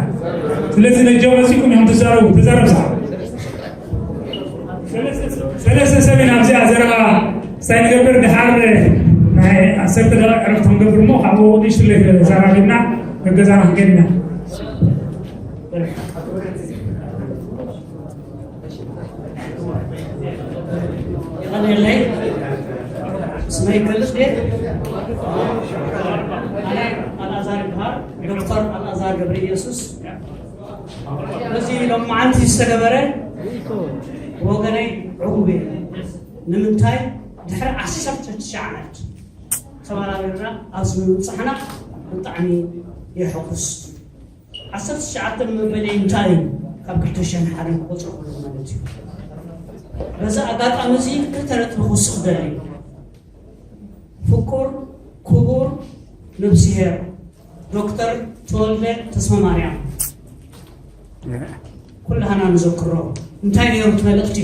ስለዚ ነጆ መጺእኩም እዮም ትዛረቡ። ተዛረብ ሰዓብ። ሰለስተ ሰብ ኢና ኣብዚኣ ዘረባ ስታይ ንገብር። ድሓር ናይ ዓሰርተ ደቂቕ ዕረፍቲ ክንገብር እሞ፣ ካብኡ ንእሽትለይ ተዘራሪብና ናብ ገዛና ክንከይድ ኢና። እሺ፣ ስመይ ይገልጽ ድየ? ኣነ ኣልኣዛር ይበሃል፣ ዶክተር ኣልኣዛር ገብረ ኢየሱስ። በዚ ሎማዓንቲ ዝተገበረ ብወገነይ ዕጉብ እየ። ንምንታይ ድሕሪ ዓሰርተ ትሽዓት ዓመት ተመራሚርና ኣብዚ ምብጻሕና ብጣዕሚ የሐጉስ። ዓሰርተ ትሽዓተ መበለይ እንታይ እዩ? ካብ ክልተ ሽሕን ሓደን ክቆጽሮ ከለኹ ማለት እዩ። በዚ ኣጋጣሚ እዚ ክልተ ነጥቢ ክውስኽ ደሊ። ፍቁር ክቡር ነብስሄር ዶክተር ተወልደ ተስፋማርያም ኩላህና ንዘክሮ እንታይ ነይሩ እቲ መልእኽቲ?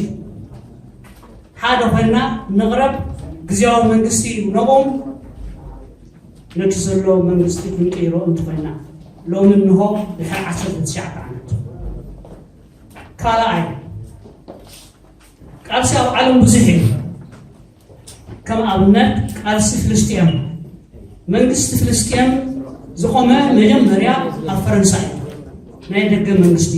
ሓደ ኮይና ንቕረብ፣ ግዝያዊ መንግስቲ ነቑም፣ ነቲ ዘሎ መንግስቲ ክንቅይሮ እንተኾይና፣ ሎሚ እንሆ ድሕሪ ዓሰርተ ትሽዓተ ዓመት። ካልኣይ፣ ቃልሲ ኣብ ዓለም ብዙሕ እዩ። ከም ኣብነት ቃልሲ ፍልስጥኤም፣ መንግስቲ ፍልስጥኤም ዝቖመ መጀመርያ ኣብ ፈረንሳ እዩ፣ ናይ ደገ መንግስቲ።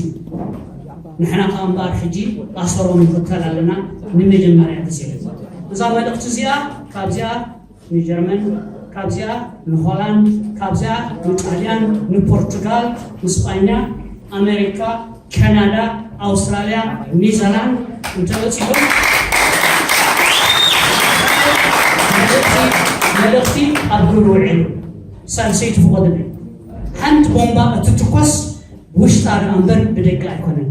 ንሕና ከኣ እምበኣር ሕጂ ኣሰሮም ንኽተል ኣለና ንመጀመርያ ግዜ። እዛ መልእኽቲ እዚኣ ካብዚኣ ንጀርመን፣ ካብዚኣ ንሆላንድ፣ ካብዚኣ ንጣልያን፣ ንፖርቱጋል፣ ንስጳኛ፣ ኣሜሪካ፣ ካናዳ፣ ኣውስትራልያ፣ ኒውዚላንድ እንተበፂሑ መልእኽቲ፣ መልእኽቲ ኣብ ግብሪ ውዒሉ። ሳልሰይቲ ፍቐዱለይ። ሓንቲ ቦምባ እትትኮስ ብውሽጣ ደኣ እምበር ብደገ ኣይኮነን።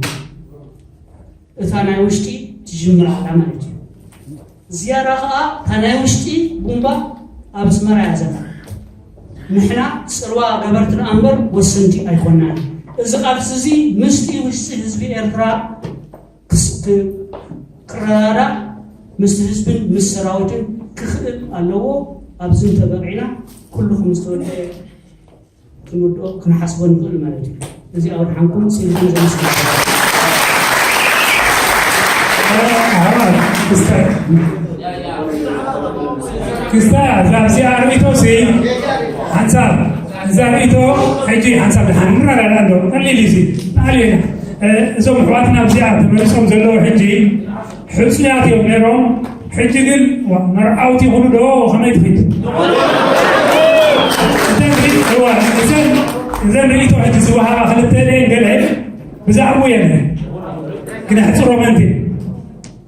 እታ ናይ ውሽጢ ትጅምር ኣላ ማለት እዩ። ዝያዳ ኸኣ እታ ናይ ውሽጢ ቡምባ ኣብ ኣስመራ እያ ዘላ። ንሕና ጽልዋ ገበርቲ ደኣ እምበር ወሰንቲ ኣይኮናን። እዚ ቃልሲ እዚ ምስቲ ውሽጢ ህዝቢ ኤርትራ ክስ-፣ ክ-፣ ክረዳዳእ ምስቲ ህዝብን ምስ ሰራዊትን ክኽእል ኣለዎ። ኣብዚ እንተበቒዕና ኩሉ ከም ዝተወደአ ክንወድኦ ክንሓስቦ ንኽእል ማለት እዩ። እዚ ኣውድሓንኩም ስኢልኩም ዘመስግን። ክስታ፣ ክስታ፣ እዛ፣ እዚኣ ርእይቶ ሲ ሓንሳብ፣ እዛ ርእይቶ ሕጂ ሓንሳብ ድሓን ንረዳዳ ኣሎ። ቀሊል እዩ ሲ። ቀሊል እዩ። እ፣ እዞም ኣሕዋትና ኣብዚኣ ተመሪጾም ዘለዉ ሕጂ ሕጹያት እዮም ነይሮም። ሕጂ ግን ዋ፣ መርዓውቲ ይኹኑ ዶ ከመይ ትኺድ? እዘን ሪ-፣ እዋ፣ እዘን፣ እዘን ርእይቶ ሕጂ ዝወሃባ ክልተ ደየን ገለ ብዛዕባኡ እየን። ግን ኣሕጽሮመን እየ።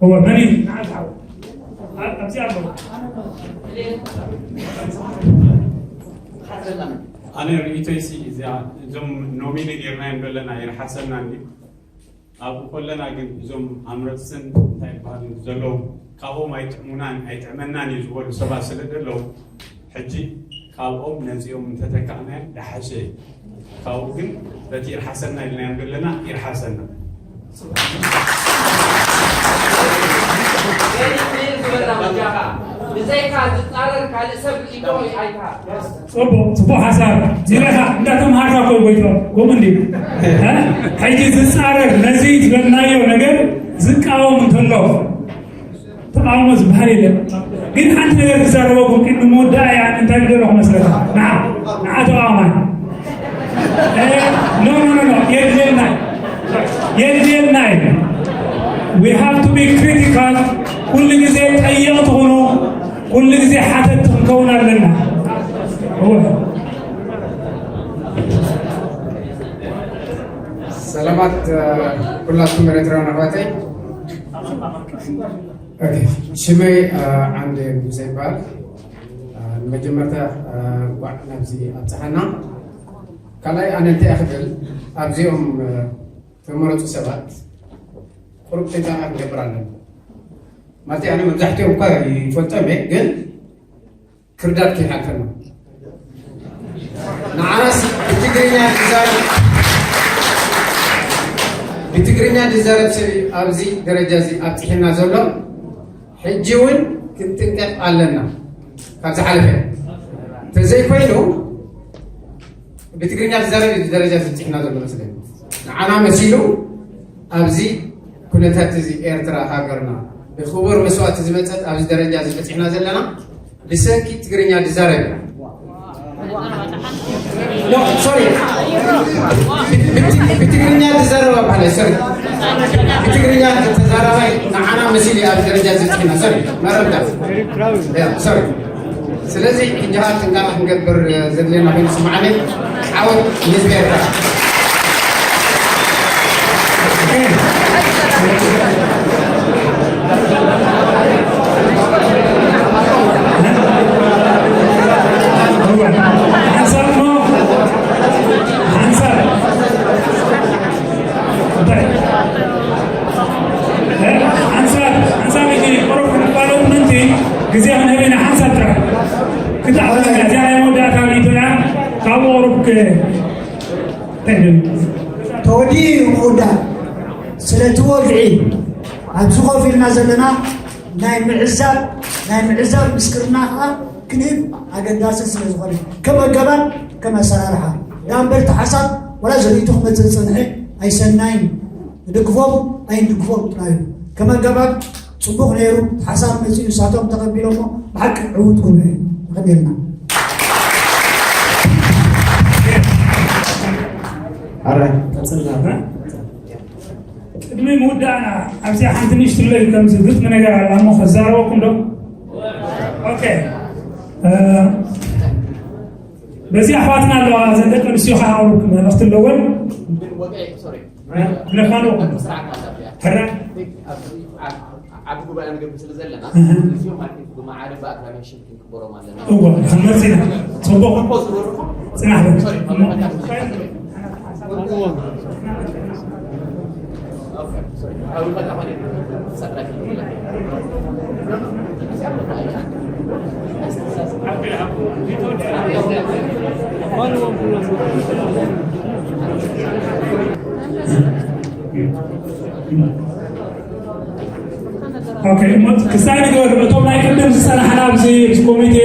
እዋ፣ መን እዩ? ኣብዚ ኣሎ። ኣነ ርእይቶይሲ እዚኣ፣ እዞም ኖሚኒ ጌርናዮም ዘለና ይርሓሰና እንድዩ። ኣብኡ ከለና ግን እዞም ኣምረጽትን እንታይ ይበሃሉ ዘለዉ ካብኦም ኣይጥዕሙናን ኣይጥዕመናን እዩ ዝበሉ ሰባት ስለ ዘለዉ ሕጂ ካብኦም ነዚኦም እንተተካእናዮም ደሓሸ እዩ። ካብኡ ግን በቲ ይርሓሰና ኢልናዮም ዘለና ይርሓሰና። ገሊጽ ዝበላ በጃኻ ብዘይካ ዝጻረር ካልእ ሰብ ርኢቶ ኣይትሃብ። ጽቡቕ፣ ጽቡቕ ሓሳብ። ዚረኻ እንዳተምሃርካ እኮ ጎይቶ፣ ከምኡ እንድዩ። እ? ሕጂ ዝጻረር ነዚ ዝበልናዮ ነገር ዝቃወም እንተሎ ተቃውሞ ዝበሃል የለን። ግን ሓንቲ ነገር ክዛረበኩም ቅድሚ ምውዳእ እያ፣ እንታይ ክደለኹ መስለካ? ንዓ፣ ንዓ ተቃዋማይ። እ፣ ኖ፣ ኖ፣ ኖ፣ ኖ፣ የድልየና። የድልየና እዩ። We have to be critical። ኩሉ ግዜ ጠየቕቲ ኩኑ። ኩሉ ግዜ ሓተትቲ ክንከውን ኣለና። እወ። ሰላማት፣ እ፣ ኩላትኩም ኤርትራውያን ኣሕዋተይ። ኦኬ፣ ሽመይ፣ እ፣ ዓንደ ሙሴ ይበሃል። እ፣ ንመጀመርታ፣ እ፣ እንኳዕ ናብዚ ኣብጽሓና። ካልኣይ ኣነ እንታይ እየ ክብል ኣብዚኦም፣ እ፣ ተመረጹ ሰባት ቁሩብ ጥንቃቐ ክንገብር ኣለና። ማለት ኣነ መብዛሕትኦም እኳ ይፈልጦም እየ፣ ግን ክርዳድ ከይሓልፈና። ንዓናስ ብትግርኛ ዝዛረብ፣ ብትግርኛ ዝዛረብ ሰብ እዩ ኣብዚ ደረጃ እዚ ኣብፂሕና ዘሎ። ሕጂ እውን ክንጥንቀቕ ኣለና። ካብ ዝሓለፈ እንተዘይኮይኑ ብትግርኛ ዝዛረብ እዩ ደረጃ ዝበፂሕና ዘሎ መስለኒ። ንዓና መሲሉ ኣብዚ ኩነታት እዚ ኤርትራ ሃገርና ብክቡር መስዋእቲ ዝመፀት ኣብዚ ደረጃ ዝበፂሕና ዘለና ብሰንኪ ትግርኛ ዝዛረብ እዩ። ኖ፣ ሶሪ። ብት-፣ ብትግርኛ ዝዛረብ ኣባህላይ፣ ሶሪ። ብትግርኛ ተዛራባይ ንዓና መሲሉ እዩ ኣብዚ ደረጃ ዝበፂሕና። ሶሪ፣ መረዳት። ያ፣ ሶሪ። ስለዚ ሕጂ ኸኣ ጥንቃቐ ክንገብር ዘድልየና ኮይኑ ይስምዓኒ። ዓወት ንህዝቢ ኤርትራ። ሓንሳብ እሞ፣ ሓንሳብ። እንታይ? ሓንሳብ፣ ሓንሳብ እቲ ቁሩብ ክንፋለጥ ምእንቲ ግዜ ክንህብ ኢና። ሓንሳብ ጥራሕ። ክተዓወትና እዚኣ ናይ መወዳእታ ቪድዮ እያ። ካብኡ ቁሩብ ክ-፣ እንታይ ንብል? ተወዲኡ እዩ ምውዳእ። ስለቲ ወግዒ ኣብዚ ኮፍ ኢልና ዘለና ናይ ምዕዛብ ናይ ምዕዛብ ምስክርና ከዓ ክንህብ ኣገዳሲ ስለ ዝኾነ ከም ኣገባብ ከም ኣሰራርሓ ዳምበር ተሓሳብ ዋላ ዘርእቱ ክመፅእ ዝፀንሐ ኣይሰናይን ንድግፎም ኣይንድግፎም ጥራዩ ከም ኣገባብ ፅቡቕ ነይሩ ሓሳብ መፅኡ ንሳቶም ተቐቢሎሞ ብሓቂ ዕዉት ጉባኤ ይቐኒልና። ኣረ ቀፅልና ቅድሚ ምውዳእና ኣብዚኣ ሓንቲ ንእሽትለይ ከምዚ ግጥሚ ነገር ኣላ እሞ ከዛረበኩም ዶ? ኦኬ። በዚ ኣሕዋትና ኣለዋ እዘን ደቂ ኣንስትዮ ከዓ ቁሩብ መልእኽቲ ኣለወን። ብለፋኖ ሕራ ዓቢ ጉባኤ ንገብር ስለ ዘለና እዚኦም ማለት ብማዕረ ብኣክላሜሽን ክንቅበሎም ኣለና። እወ፣ ክንመርጽ ኢና። ጽቡቕ። ጽናሕ በል። ኦኬ፣ እሞ ክሳይ ንግበር እቶም ናይ ቅድም ዝጸናሕና ኣብዚ ኮሚቴ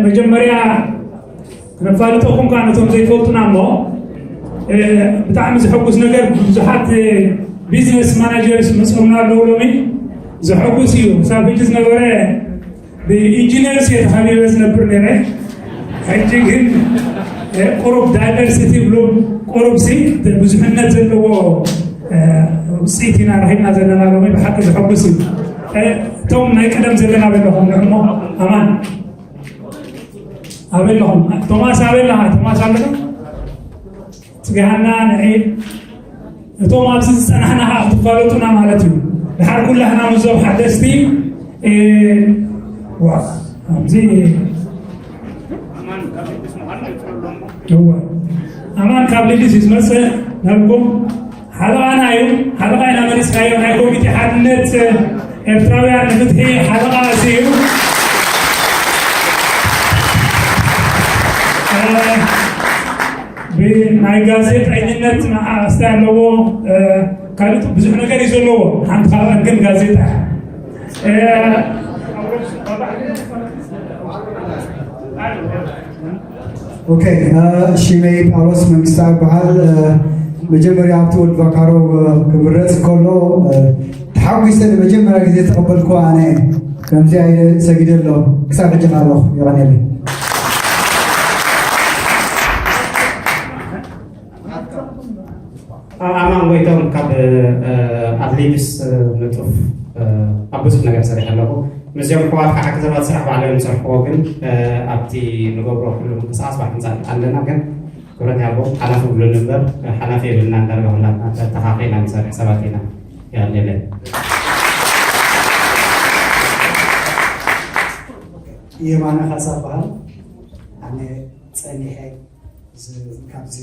መጀመርያ ክነፋልጠኩም ከዓ ነቶም ዘይፈልጡና እሞ ብጣዕሚ ዘሐጉስ ነገር ብዙሓት ቢዝነስ ማናጀርስ መፅኦምና ኣለዉ ሎሚ። ዘሐጉስ እዩ። ክሳብ ሕጂ ዝነበረ ብኢንጂነርስ እየ ተኸቢበ ዝነብር ነይረ። ሕጂ ግን ቁሩብ ዳይቨርሲቲ ይብሉ ቁሩብ ሲ ብዙሕነት ዘለዎ ውፅኢት ኢና ረኺብና ዘለና ሎሚ። ብሓቂ ዘሐጉስ እዩ። እቶም ናይ ቀደም ዘለና በለኹም ንዕሞ ኣማን ኣበይ ኣለኹም? ቶማስ ኣበይ ኣለኻ? ቶማስ ኣለኻ? ጽጋሃና ንዒ እቶም ኣብዚ ዝጸናሕና ከዓ ክትፋለጡና ማለት እዩ። ድሓር ኩላህና ምስዞም ሓደስቲ ዋ ኣብዚ ኣማን ካብ ሊድስ እዩ ዝመጽእ ናብኩም ሓለቓና እዩ። ሓለቓ ኢና መሪጽናዮ። ናይ ኮሚቴ ሓድነት ኤርትራውያን ንፍትሒ ሓለቓ እዚ እዩ። ብናይ ጋዜጠኝነት መዓስታ ኣለዎ። ካልእ ብዙሕ ነገር እዩ ዘለዎ። ሓንቲ ካብኣን ግን ጋዜጣ ኦኬ፣ ሽመይ ጳውሎስ መንግስታ ይበሃል። መጀመርያ ኣብቲ ወዲ ቫካሮ ክምረፅ ከሎ ተሓጒሰ ንመጀመርያ ግዜ ዝተቐበልኩ ኣነ ከምዚኣ ኢለ ሰጊደ ኣሎ። ክሳብ ሕጂ ከለኹ የቐንየለይ። ኣማን ጎይቶም ካብ ኣድሊብስ ንጡፍ ኣብ ብዙሕ ነገር ሰሪሐ ኣለኹ። ምስዚኦም ኣሕዋት ከዓ ክዘባት ስራሕ ባዕሎም ይሰርሕዎ፣ ግን ኣብቲ ንገብሮ ኩሉ ምንቅስቃስ ባዕሎም ንፃእ ኣለና። ግን ክብረት ያቦ ሓላፊ ብሉኒ እምበር ሓላፊ የብልና እንዳርጋ ሁላትና ተተኻኺና ንሰርሕ ሰባት ኢና። ይቐልየለን። የማነ ካሳ በሃል። ኣነ ፀኒሐ ካብዚ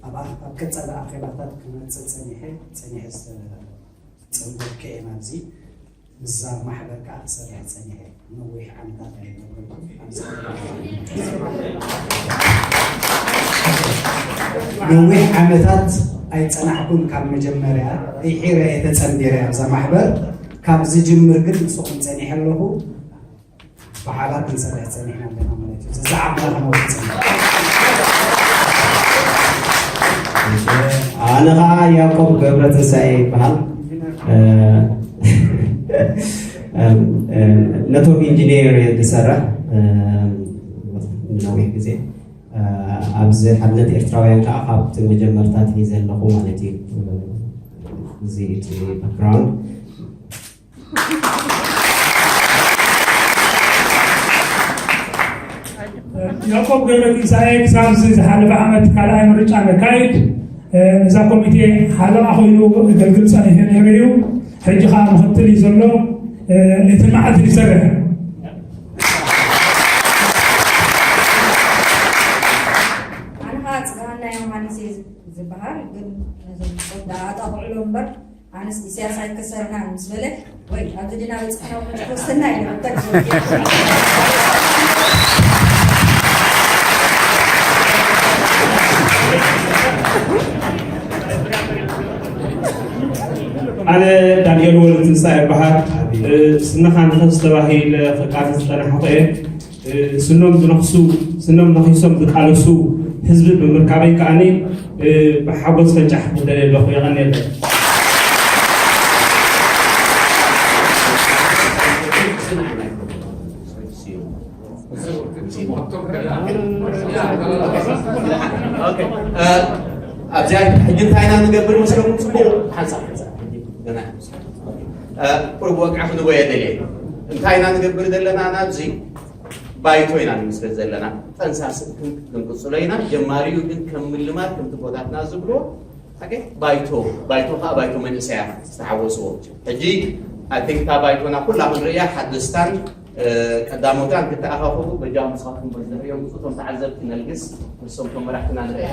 ኣብ ቀፀለ ኣኼባታት ክመፅእ ፀኒሐ ፀኒሐ ዝተፀንበልከ እየ ናብዚ ምስዛ ማሕበር ከዓ ክሰርሕ ፀኒሐ ነዊሕ ዓመታት ኣይነበርኩ ነዊሕ ዓመታት ኣይፀናሕኩን ካብ መጀመርያ ሪሒረ እየ ተፀንቢረ ኣብዛ ማሕበር ካብ ዝጅምር ግን ምስኹም ፀኒሐ ኣለኹ ብሓባር ክንሰርሕ ፀኒሕና ኣለና ማለት እዩ። እዚ ዓቕምና ከነውፅእ ፀኒሕና። ኣነ ከዓ ያዕቆብ ገብረ ትንሳኤ ይበሃል። ነቶም ኢንጂነር ዝሰርሕ ነዊሕ ግዜ ኣብዚ ሓድነት ኤርትራውያን ከዓ ካብቲ መጀመርታ ትሂዘ ኣለኹ ማለት እዩ። እዚ እቲ ባክግራውንድ ያዕቆብ ገብረ ትንሳኤ ክሳብ እዚ ዝሓለፈ ዓመት ካልኣይ ምርጫ ነካይድ፣ እ፣ ነዛ ኮሚቴ ሓለቓ ኮይኑ የገልግል ጸኒሑ ነይሩ እዩ። ሕጂ ኸኣ ምኽትል እዩ ዘሎ። እ፣ ሌትን መዓልትን ይሰርሕ። ኣነ ኸኣ ጽጋሃና ዮሃንስ እየ ዝበሃል፣ ግን ነዞም ሰብ ደኣ ኣጣቕዕሎ እምበር፣ ኣነስ ኢሳያስ ኣይከሰርናን ምስ በለ፣ ወይ ኣብዚ ዲና በጺሕና እውን ተወሰና ኢለ፣ እንታይ ክገብር? ኣነ ዳንኤል ወልድትንሳኤ እበሃል። እ፣ ስንኻ ንኸስ ተባሂለ ክቃለስ ዝጸናሕኹ እየ። እ፣ ስኖም ዝነኽሱ፣ ስኖም ነኺሶም ዝቃለሱ ህዝቢ ብምርካበይ ከኣኒ፣ እ፣ ብሓጎስ ፈንጫሕ ክብለለይ ኣለኹ። የቐንየለይ። ኦኬ፣ እ፣ ኣብዚኣ ሕጂ እንታይ ኢና ንገብር መስለኩም? ጽቡቕ፣ ሓንሳብ፣ ሓንሳብ፣ ሕጂ ገና፣ እ፣ ቁሩብ ወግዒ ክንህቦ የደልየ። እንታይ ኢና ንገብር ዘለና ናብዚ? ባይቶ ኢና ንምስረት ዘለና። ጠንሳሲ ክን-፣ ክንቅጽሎ ኢና። ጀማሪኡ ግን ከም ምልማድ፣ ከምቲ ቦታትና ዝብልዎ፣ ኦኬ፣ ባይቶ፣ ባይቶ ኸኣ ባይቶ መንእሰያት ዝተሓወስዎ። ሕጂ፣ I think፣ እታ ባይቶና ኩላ ክንርእያ፣ ሓደስታን፣ እ፣ ቀዳሞታን ክተኣኻኸቡ፣ በጃኹም ንስኻትኩም በዚ ንርእዮም፣ እቶም ተዓዘብቲ ነልግስ። ንሶም እቶም መራሕትና ንርኣያ።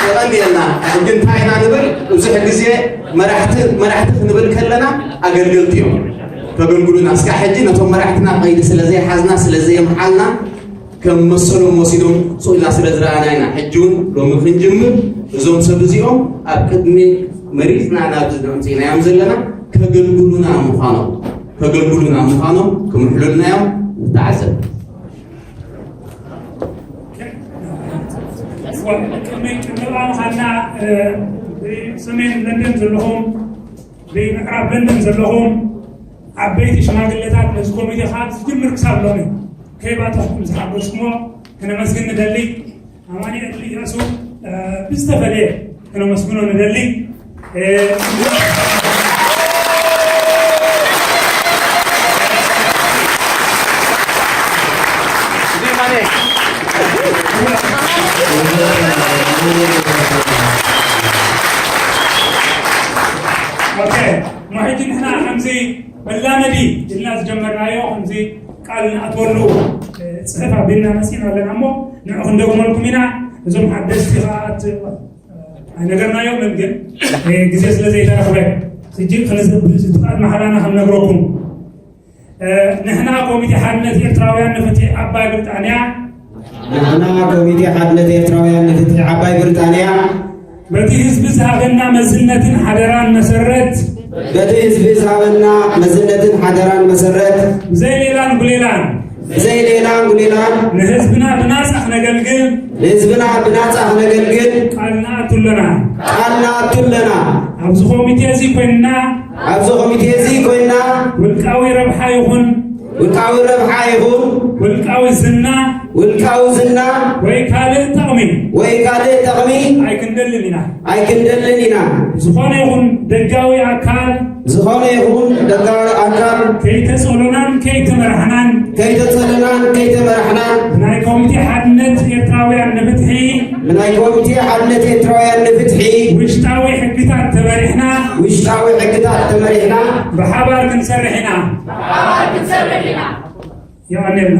የቐንየልና። ሕጂ እንታይ ኢና ንብል? ብዙሕ ግዜ መራሕቲ፣ መራሕቲ ክንብል ከለና ኣገልገልቲ እዮም ከገልግሉና። እስካብ ሕጂ ነቶም መራሕትና ቀይዲ ስለ ዘይሓዝና፣ ስለ ዘየምሓልና፣ ከም መሰሎም ወሲዶም ስቕ ኢልና ስለ ዝረኣና ኢና። ሕጂ እውን ሎሚ ክንጅምር እዞም ሰብ እዚኦም ኣብ ቅድሚ መሪጽና ናብዚ ኣምጺእናዮም ዘለና ከገልግሉና ምዃኖም፣ ከገልግሉና ምዃኖም ክምሕሉልና እዮም። ንተዓዘብ። ቅድሚ፣ ቅድሚ ምዃንና፣ እ፣ ብሰሜን ለንደን ዘለኹም፣ ብምዕራብ ለንደን ዘለኹም ዓበይቲ ሽማግለታት ነዚ ኮሚቴ ካብ ዝጅምር ክሳብ ሎሚ ከይባተኽኩም ዝሓገዝኩሞ ክነመስግን ንደሊ። ኣማኑኤል ኢያሱ፣ እ፣ ብዝተፈለየ ክነመስግኖ ንደሊ። እ፣ ኦኬ፣ እሞ ሕጂ ንሕና ከምዚ መላመዲ ኢልና ዝጀመርናዮ ከምዚ ቃል ንኣትወሉ፣ እ፣ ጽሑፍ ኣቢልና መጺና ኣለና እሞ ንዑ ክንደግመልኩም ኢና። እዞም ሓደስቲ ከኣ ት-፣ ኣይነገርናዮምን፣ ግን፣ እ፣ ግዜ ስለ ዘይተረኽበ ሕጂ ክንዝብ-፣ ዝትቃል መሓላና ክንነግረኩም። እ፣ ንሕና ኮሚቴ ሓድነት ኤርትራውያን ንፍትሒ ዓባይ ብሪጣንያ፣ ንሕና ኮሚቴ ሓድነት ኤርትራውያን ንፍትሒ ዓባይ ብሪጣንያ፣ በቲ ህዝቢ ዝሃበና መዝነትን ሓደራን መሰረት፣ በቲ ህዝቢ ዝሃበና መዝነትን ሓደራን መሰረት፣ ብዘይ ሌላን ጉሌላን፣ ብዘይ ሌላን ጉሌላን፣ ንህዝብና ብናጻ ክነገልግል፣ ንህዝብና ብናጻ ክነገልግል፣ ቃል ንኣቱ ኣለና። ቃል ንኣቱ ኣለና። ኣብዚ ኮሚቴ እዚ ኮይንና፣ ኣብዚ ኮሚቴ እዚ ኮይንና፣ ውልቃዊ ረብሓ ይኹን፣ ውልቃዊ ረብሓ ይኹን፣ ውልቃዊ ዝና፣ ውልቃዊ ዝና፣ ወይ ካልእ ጥቕሚ፣ ወይ ካልእ ጥቕሚ፣ ኣይክንደልን ኢና። ኣይክንደልን ኢና። ዝኾነ ይኹን ደጋዊ ኣካል፣ ዝኾነ ይኹን ደጋዊ ኣካል፣ ከይተጸሎናን ከይተመራሕናን፣ ከይተጸሎናን ከይተመራሕናን፣ ብናይ ኮሚቴ ሓድነት ኤርትራውያን ንፍትሒ፣ ብናይ ኮሚቴ ሓድነት ኤርትራውያን ንፍትሒ ውሽጣዊ ሕግታት ተመሪሕና ውሽጣዊ ሕግታት ተመሪሕና ብሓባር ክንሰርሕ ኢና። የቐንየልና።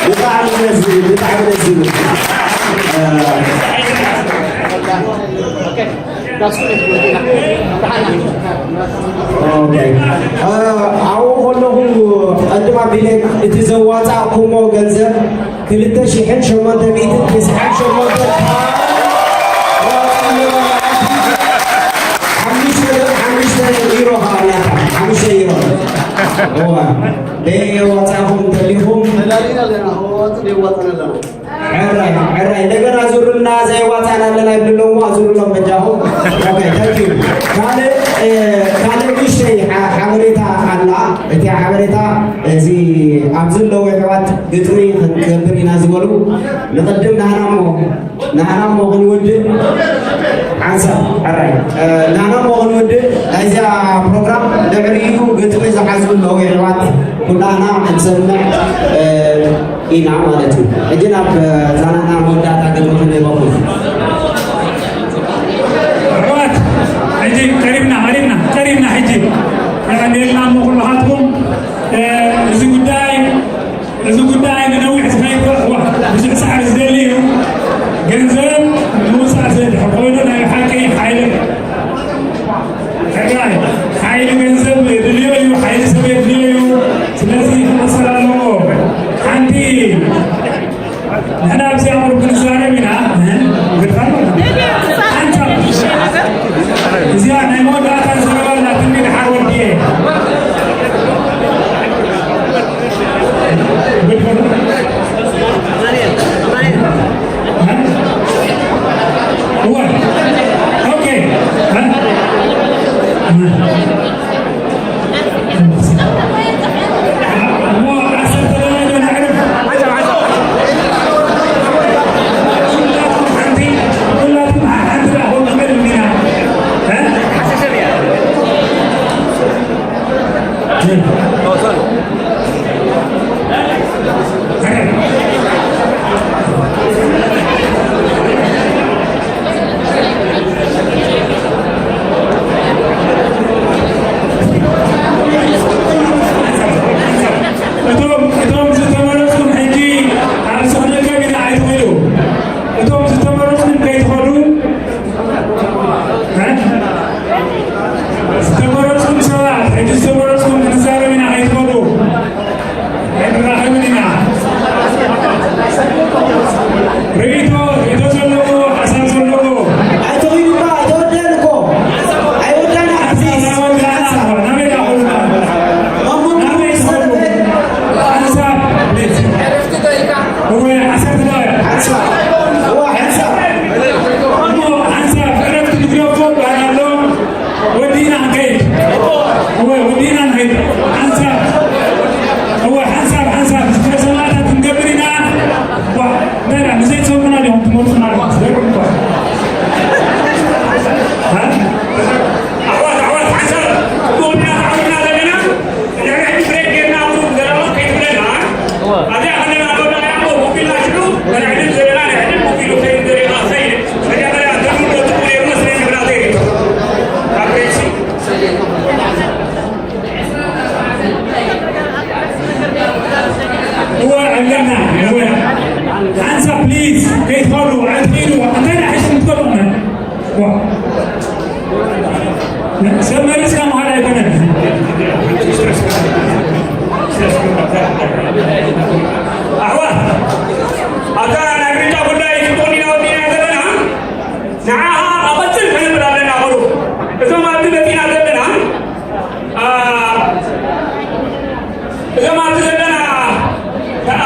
ብጣዕሚ ደስ ዝብል፣ ብጣዕሚ ደስ ዝብል። እ፣ ኦኬ። እ፣ ኣብኡ ከለኹ ቅድም ኣቢለ እቲ ዘዋፃእኩሞ ገንዘብ ክልተ ሽሕን ሸሞንተ ሚእትን ተስዓን ሸሞንተ ፓውንድ ሓሙሽተ፣ ሓሙሽተ ዩሮ ከዓ ናታ፣ ሓሙሽተ ዩሮ። እዋ፣ ደይ የዋፃኹም እንተሊኹም። ተላሊና ኣለና፣ ከዋፅእ የዋፅእ ኣለና። ሕራይ፣ ሕራይ፣ እንደገና ዙሩልና፣ ዘይዋፃና ኣለና ይብሉ ኣለዉ፣ ዙሩሎም በጃኹም። ኦኬ፣ ታንክ ዩ። ካልእ፣ እ፣ ካልእ ንእሽተይ ሓ-፣ ሓበሬታ ኣላ። እቲ ሓበሬታ እዚ ኣብዚ ዘለዉ ኣሕዋት ግጥሚ ክንገብር ኢና ዝበሉ። ንቕድም ናህና እሞ፣ ናህና እሞ ክንውድእ፣ ሓንሳብ፣ ሕራይ፣ እ፣ ናህና እሞ ክንውድእ፣ ናይዚኣ ፕሮግራም ድሕሪኡ ግጥሚ ዝሓዙ ኣለዉ ኣሕዋት ኩላህና ክንሰምዕ፣ እ፣ ኢና ማለት እዩ። ሕጂ ናብ፣ እ፣ ዛናና መወዳእታ ግጥሚ ክንህበኩም። ኣሕዋት፣ ሕጂ ቀሪብና፣ ቀሪብና፣ ቀሪብና ሕጂ። የቐንየልና እሞ ኩልኻትኩም። እዚ ጉዳይ እዚ ጉዳይ ንነዊሕ ዝኸይድ ብዙሕ ፃዕሪ ዝደሊ እዩ። ገንዘብ ምውፃእ ዘድሕር ኮይኑ ናይ ሓቂ ሓይሊ ሕራይ ሓይሊ ገንዘብ የድልዮ እዩ፣ ሓይሊ ሰብ የድልዮ እዩ። ስለዚ ክቕፅል ኣለዎ። ሓንቲ ንሕና ኣብዚ ኣቕርብ ክንዛረብ ኢና። ግድፋ ሓንሳብ እዚኣ ናይ መወዳእታ ዘረባ ኣላ። ትንቢት ሓር ወዲኤ ግድፋ እወ። ኦኬ። እቶም እቶም ዝተመረፅኩም ሕጂ ኣብ ስኽነት ካቢነ ኣይትኽእሉ። እቶም ዝተመረፅኩም ከይትኸዱ ዝተመረፅኩም ሰባት ሕጂ ዝተመረፅኩም ክንዛረብ ኢና ከይትኸዱ። ኣይንራኸብን ኢና። ርእይቶ ርእይቶ ዘለዎ ሓሳብ ዘለዎ ኣይተኺዱ እኮ ኣይተወደአን እኮ ኣይወዳና ፕሊዝ ናበይ ዳኹልና ናበይ ዳኹልና ሓንሳብ ፕሊዝ እወ ዓሰርተ ደቂቕ ሓንሳብ እወ ሓንሳብ እሞ ሓንሳብ ዕረፍቲ ንግደፎ በሃል ኣሎ። ወዲእና ንኸይድ። እወ፣ ወዲእና ንኸይድ። ሓንሳብ። እወ፣ ሓንሳብ፣ ሓንሳብ። ዝኽረ ሰማእታት ክንገብር ኢና። ዋ፣ እንታይ ደኣ፣ ንዘይትሰምዑና ዲኹም ትመርጹ ማለት እዩ። ትገርም እኮ። ሃ? ኣሕዋት፣ ኣሕዋት፣ ሓንሳብ። እሞ ኢና ተዓዊትና ዘለና። ንሕና ሕጂ ብሬክ ጌርና፣ ኣብኡ ዘለና ከይትብለና። ኣብዚኣ ከለና፣ ኣብኡ ዘለና፣ ኣብኡ ኮፍ ኢልና ሽዑ፣ ንሕድል ዘለና፣ ንሕድል ኮፍ ኢሉ ከይዱ ዘሪእና፣ ከይድ። መጀመርያ፣ ደም ዶ ትብሉ ነይሩ መስለኒ፣ ብናተይ ርእይቶ። ኣብ ሬሲ። እወ፣ ኣለና፣ እወ። ሓንሳብ፣ ፕሊዝ፣ ከይትኸዱ፣ ኣይትኸዱ። እንታይ ደኣ ሒዝኩም ትኸዱ? ዋ። ሰብ መሪጽካ ምዃን ኣይኮነን። ኣሕዋት፣ ኣብታ ናይ ምርጫ ጉዳይ ጽቡቕ ዲና ወዲና ዘለና፣ ንዓኻ ኣቐጽል ክንብል ኣለና። ቁሩብ እቶም ኣብቲ መጺና ዘለና፣ ኣ፣ እዞም ኣብዚ ዘለና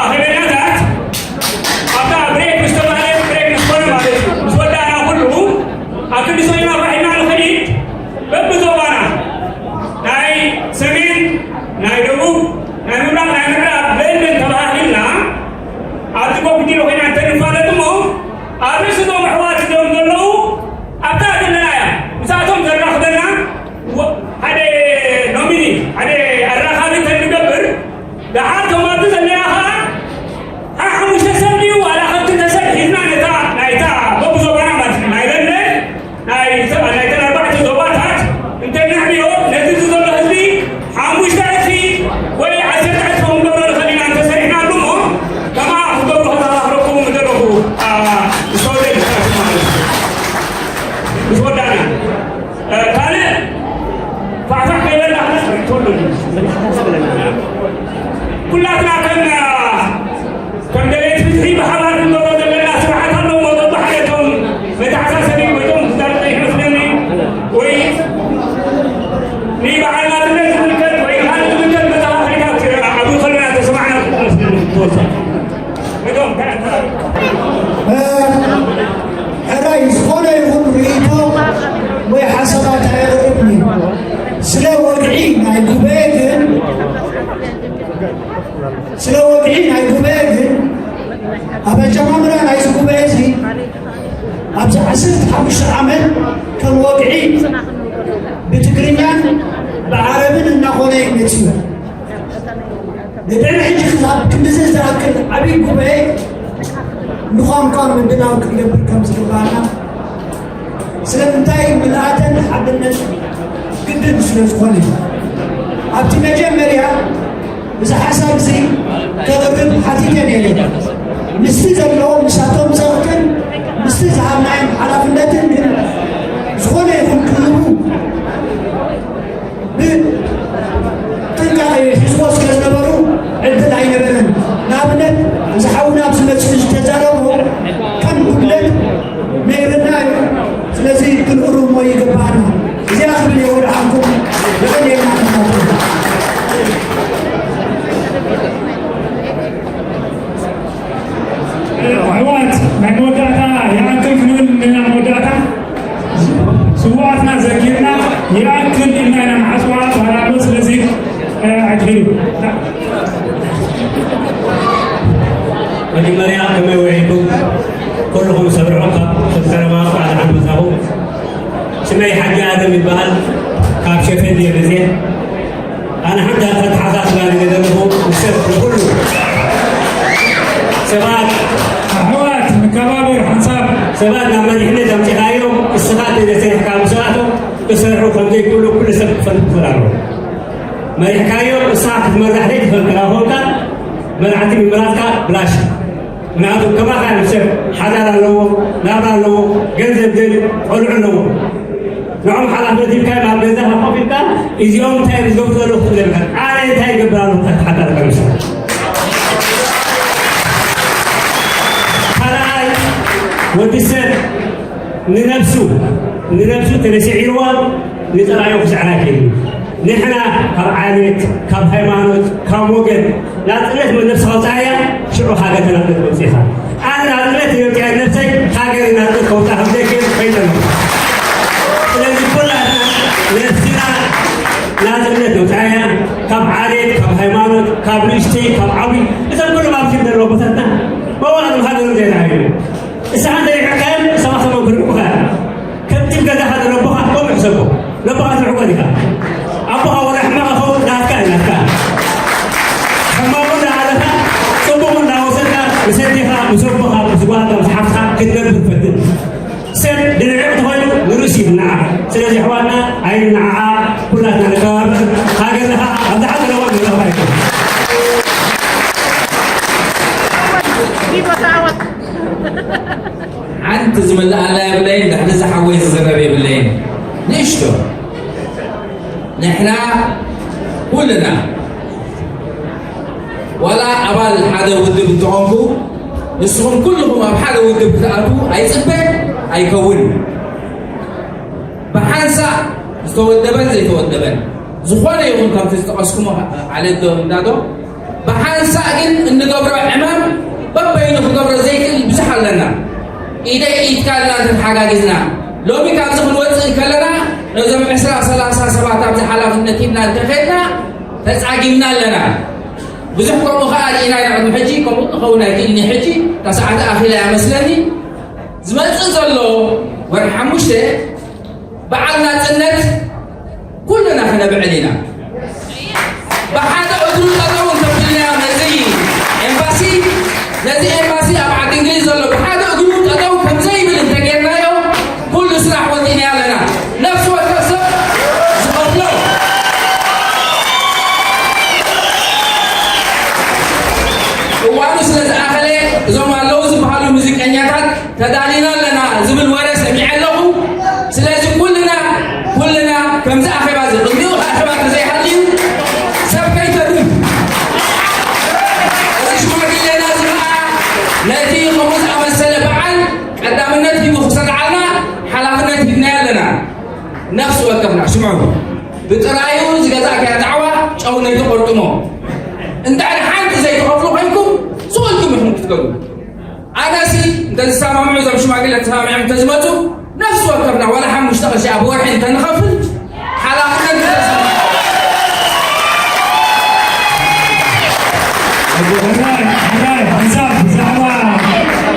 ኣኼበኛታት ኣብታ ብሬክ ምስ ተባህለት ብሬክ ምስ ኮነ ማለት እዩ። ምስ ወዳእና ኩሉ ኣብ ክንዲ ሰሚና ራሒና ንኸይድ በብዞባና ናይ ሰሜን፣ ናይ ደቡብ፣ ናይ ምብራቕ፣ ናይ ምዕራብ በእነን ተባሃሂልና ኣብቲ ኮሚቴ ኮይና እንተንፋለጥ እሞ ኣብ ርእሲ እዞም ኣሕዋት እዚኦም ዘለዉ ኣብታ ዘለና እያ። ምስኣቶም ዘራኽበና ወ-፣ ሓደ ኖሚኒ፣ ሓደ ኣራኻቢ እንተንገብር፣ ደሓር ከም ኣብዚ ዘለና ኸዓ፣ ሓ-፣ ሓሙሽተ ሰብ ድዩ ዋላ ከም ክልተ ሰብ ሒዝና ነታ ናይታ በብዞባና ማለት እዩ፣ ናይ በንደን፣ ናይ ሰ-፣ ናይተን ኣርባዕተ ዞባታት እንተነዕብዮ፣ ነቲ እዚ ዘሎ ህዝቢ ሓሙሽተ ዕጽፊ ወይ ዓሰርተ ዕጽፊ ክንገብሮ ንኽእል ኢና እንተሰሪሕናሉ እሞ፣ ከምኣ ክገብሩ ከዘኻኽረኩም ምደለኹ፣ ኣ፣ ምስ ተወደደ ማለት እዩ። ምስ ወዳእና። ካልእ ፋሕፋሕ ከይበልና ክነስርሕ ትወዱ። ኩላትና ከም፣ ከም ደለይቲ ፍትሒ ብሓባር ክንገብሮ ዘለና ስራሓት ኣለዎ። በብሓደቶም መተሓሳሰቢ ኮይኖም ክዛረቡ ይመስለኒ። ወይ ንበዓል ናጽነት ዝምልከት ወይ ካልእ ዝምልከት መተኻኸሊታት ኣብ ከለና ተሰማዕና ትመስለኒ ትወስድ። ሕራይ ዝኾነ ይኹን ርእይቶ ወይ ሓሳባት ኣየቕርብን እዩ። ስለ ወግዒ ናይ ጉባኤ ግን፣ ስለ ወግዒ ናይ ጉባኤ ግን፣ ኣብ ኣጀማምራ ናይዚ ጉባኤ እዚ ኣብዚ ዓሰርተ ሓሙሽተ ዓመት ከም ወግዒ ብትግርኛን ብዓረብን እናኾነ እዩ መጺኡ። ንድሕሪ ሕጂ ክሳብ ክንድዚ ዝኣክል ዓብዪ ጉባኤ ንቋንቋ ምድላው ክንገብር ከም ዝግባኣና፣ ስለምንታይ ምልኣተን ሓድነት ግድን ስለ ዝኾነ እዩ። ኣብቲ መጀመርያ እዚ ሓሳብ እዚ ከቕርብ ሓቲተ ነይረ። ምስቲ ዘለዎም ንሳቶም ጸቕጥን ምስቲ ዝሃብናዮም ሓላፍነትን ግን ዝኾነ ይኹን ክህቡ ብጥንቃቐ ይሕዝዎ ስለ ዝነበሩ ዕድል ኣይነበረን። ንኣብነት፣ እዚ ሓውና ኣብዚ መጺኡ ዝተዛረቦ ከም ጉድለት ነይርና እዩ። ስለዚ ክንእርሞ ይግባኣና። እዚኣ ክብል እየ ወድሓንኩም። የቐንየልና። ኣሕዋት፣ ናይ መወዳእታ ይኣክል ክንብል እንድና መወዳእታ ስውኣትና ዘኪርና ይኣክል ኢልና ኢና ንሓስዋ ባህላሎ። ስለዚ ኣይትሄዱ። መጀመርያ ከመይ ውዒልኩም? ኩልኹም ሰብ ርሑቕ፣ ካብ ሰብ ቀረባ እንኳዕ ደሓን መጻኹም። ስመይ ሓጂ ኣደም ይበሃል። ካብ ሸፈል እየ መጽየ። ኣነ ሓንቲ ኣተሓሳስባ ነገር ኣለኹ። ንሰብ ንኹሉ ሰባት ኣሕዋት ንከባበር ሓንሳብ። ሰባት ናብ መሪሕነት ኣምጺኻዮም፣ እስኻ ተዘይሰሪሕካ ምስኣቶም ክሰርሑ ከም ዘይክእሉ ኩሉ ሰብ ክፈልጥ ክኽእል ኣለዎ። መሪሕካዮም፣ እስኻ ክትመራሕ ዘይትኽእል እንተ ኾንካ፣ መራሕቲ ምምራጽካ ብላሽ። ምክንያቱ ከማኻ ሰብ ሓዳር ኣለዎ፣ ናብራ ኣለዎ፣ ገንዘብ ደልዩ፣ ቆልዑ ኣለዎ። ንዖም ሓላፍነት ሂብካዮም ኣብ ገዛኻ ኮፍ ኢልካ፣ እዚኦም እንታይ እዮም ዝገብሩ ዘለዉ ክትብል የብልካን። ኣነ እንታይ ይገብር ኣለኹ ክትሓታ ኣለካ ንስኻ። ካልኣይ፣ ወዲ ሰብ ንነብሱ፣ ንነብሱ ተነሲዒርዋ ንጸላኢኡ ክስዕራ ኣይክእልን እዩ። ንሕና ካብ ዓሌት፣ ካብ ሃይማኖት፣ ካብ ወገን ናጽነት ነብስኻ ኣውጽኣያ፣ ሽዑ ሃገር ናጽነት መውጽኢኻ። ኣነ ናጽነት የውጽኣ ነብሰይ፣ ሃገር ናጽነት ከውጽኣ ከም ዘይክእል ፈሊጠ ኣለኹ። ስለዚ ኩላትና ነብስና ናጽነት ነውጽኣያ፣ ካብ ዓሌት፣ ካብ ሃይማኖት፣ ካብ ንእሽተይ፣ ካብ ዓብዪ፣ እዞም ኩሎም ኣብዚ ዘለዉ ቦታትና መዋእሎም ሃገሮም ዘይረኣዩ። ንስኻ እንተሪሕካዮም ሰባት እዮም ክርሕቁኻ። ከምቲ ኣብ ገዛኻ ዘሎ ኣቦኻ ከምኡ ሕሰቦ። ነቦኻ ትርሕቆ ዲኻ? ኣቦኻ ወላ ሕማቕ ይኸውን ናትካ እዩ ናትካ። ሕማቑ እናኣለኻ ጽቡቑ እናወሰድካ ምስ ኣዴኻ፣ ምስ ኣቦኻ፣ ምስ ጓልካ፣ ምስ ሓፍትኻ ክትነብር ፈትን። ሰብ ንዕዕ ተኾይኑ ንርእሱ ይንዓቕ። ስለዚ ኣሕዋትና ኣይንንዓዓ፣ ኩላትና ንከባበር። ሃገርና ኸኣ ኣብ ዝሓለዋ ንረኽባ ይኮን። ሓንቲ ዝምልኣላ የብለይን፣ ድሕሪ ዝሓወይ ዝዝረብ የብለይን። ንእሽቶ ንሕና ኩልና ዋላ ኣባል ሓደ ውድብ እንተኾንኩ፣ ንስኹም ኩልኹም ኣብ ሓደ ውድብ ክትኣትዉ ኣይጽበ ኣይከውን። ብሓንሳእ ዝተወደበን ዘይተወደበን፣ ዝኾነ ይኹን ካብቲ ዝጠቐስኩሞ ዓሌት ዶ እንዳ ዶ፣ ብሓንሳእ ግን እንገብሮ ዕማም በበይኑ ክገብሮ ዘይክእል ብዙሕ ኣለና። ኢደይ ኢድካ ኢልና እንተተሓጋጊዝና፣ ሎሚ ካብዚ ክንወጽእ ከለና፣ ነዞም ዕስራ ሰላሳ ሰባት ኣብዚ ሓላፍነት ሂብና እንተኸድና፣ ተጻጊምና ኣለና። ብዙሕ ከምኡ ኸኣ ርኢና ኢና። ቅድሚ ሕጂ ከምኡ ክኸውን ኣይክእልን እዩ። ሕጂ እታ ሰዓት ኣኺላ እያ መስለኒ። ዝመጽእ ዘሎ ወርሒ ሓሙሽተ በዓል ናጽነት ኩልና ክነብዕል ኢና። ብሓደ እግሩ ጠጠው እንተቢልናዮ ነዚ ኤምባሲ፣ ነዚ ኤምባሲ ኣብ ዓዲ እንግሊዝ ዘሎ ብሓደ እግሩ ጠጠው ከም ዘይብል እንተጌርናዮ፣ ኩሉ ስራሕ ወዲእና ኣለና። ነፍሲ ወከፍ ሰብ ዝኸፍሎ። እዋኑ ስለ ዝኣኸለ፣ እዞም ኣለዉ ዝበሃሉ ሙዚቀኛታት ተዳሊና ኣለና ዝብል ወረ ሰሚዐ ኣለኹ። ስለዚ ኩልና፣ ኩልና ከምዚ ኣኼባ እዚ፣ ቅድሚኡ ኣኼባ ተዘይሃልዩ ሰብ ከይተርፍ፣ እዚ ሽማግሌና እዚ ኸዓ ነቲ ከምኡ ዝኣመሰለ በዓል ቀዳምነት ሂቡ ክሰርዓልና ሓላፍነት ሂብናዮ ኣለና። ነፍሲ ወከፍና፣ ስምዑ፣ ብጥራዩ ዝገዛእካያ ጣዕዋ ጨው ነይትቆርጥሞ። እንድሕር ሓንቲ ዘይትኸፍሉ ኮይንኩም፣ ስቕ ኢልኩም ኢኹም ክትከዱ። ኣነሲ እንተዝሰማምዑ፣ እዞም ሽማግለ ተሰማሚዖም እንተዝመጹ፣ ነፍሲ ወከፍና ዋላ ሓሙሽተ ቅርሺ ኣብ ወርሒ እንተንኸፍል፣ ሓላፍነት እንተዝመ- ሕራይ፣ ሕራይ፣ ሓንሳብ ብዛዕባ፣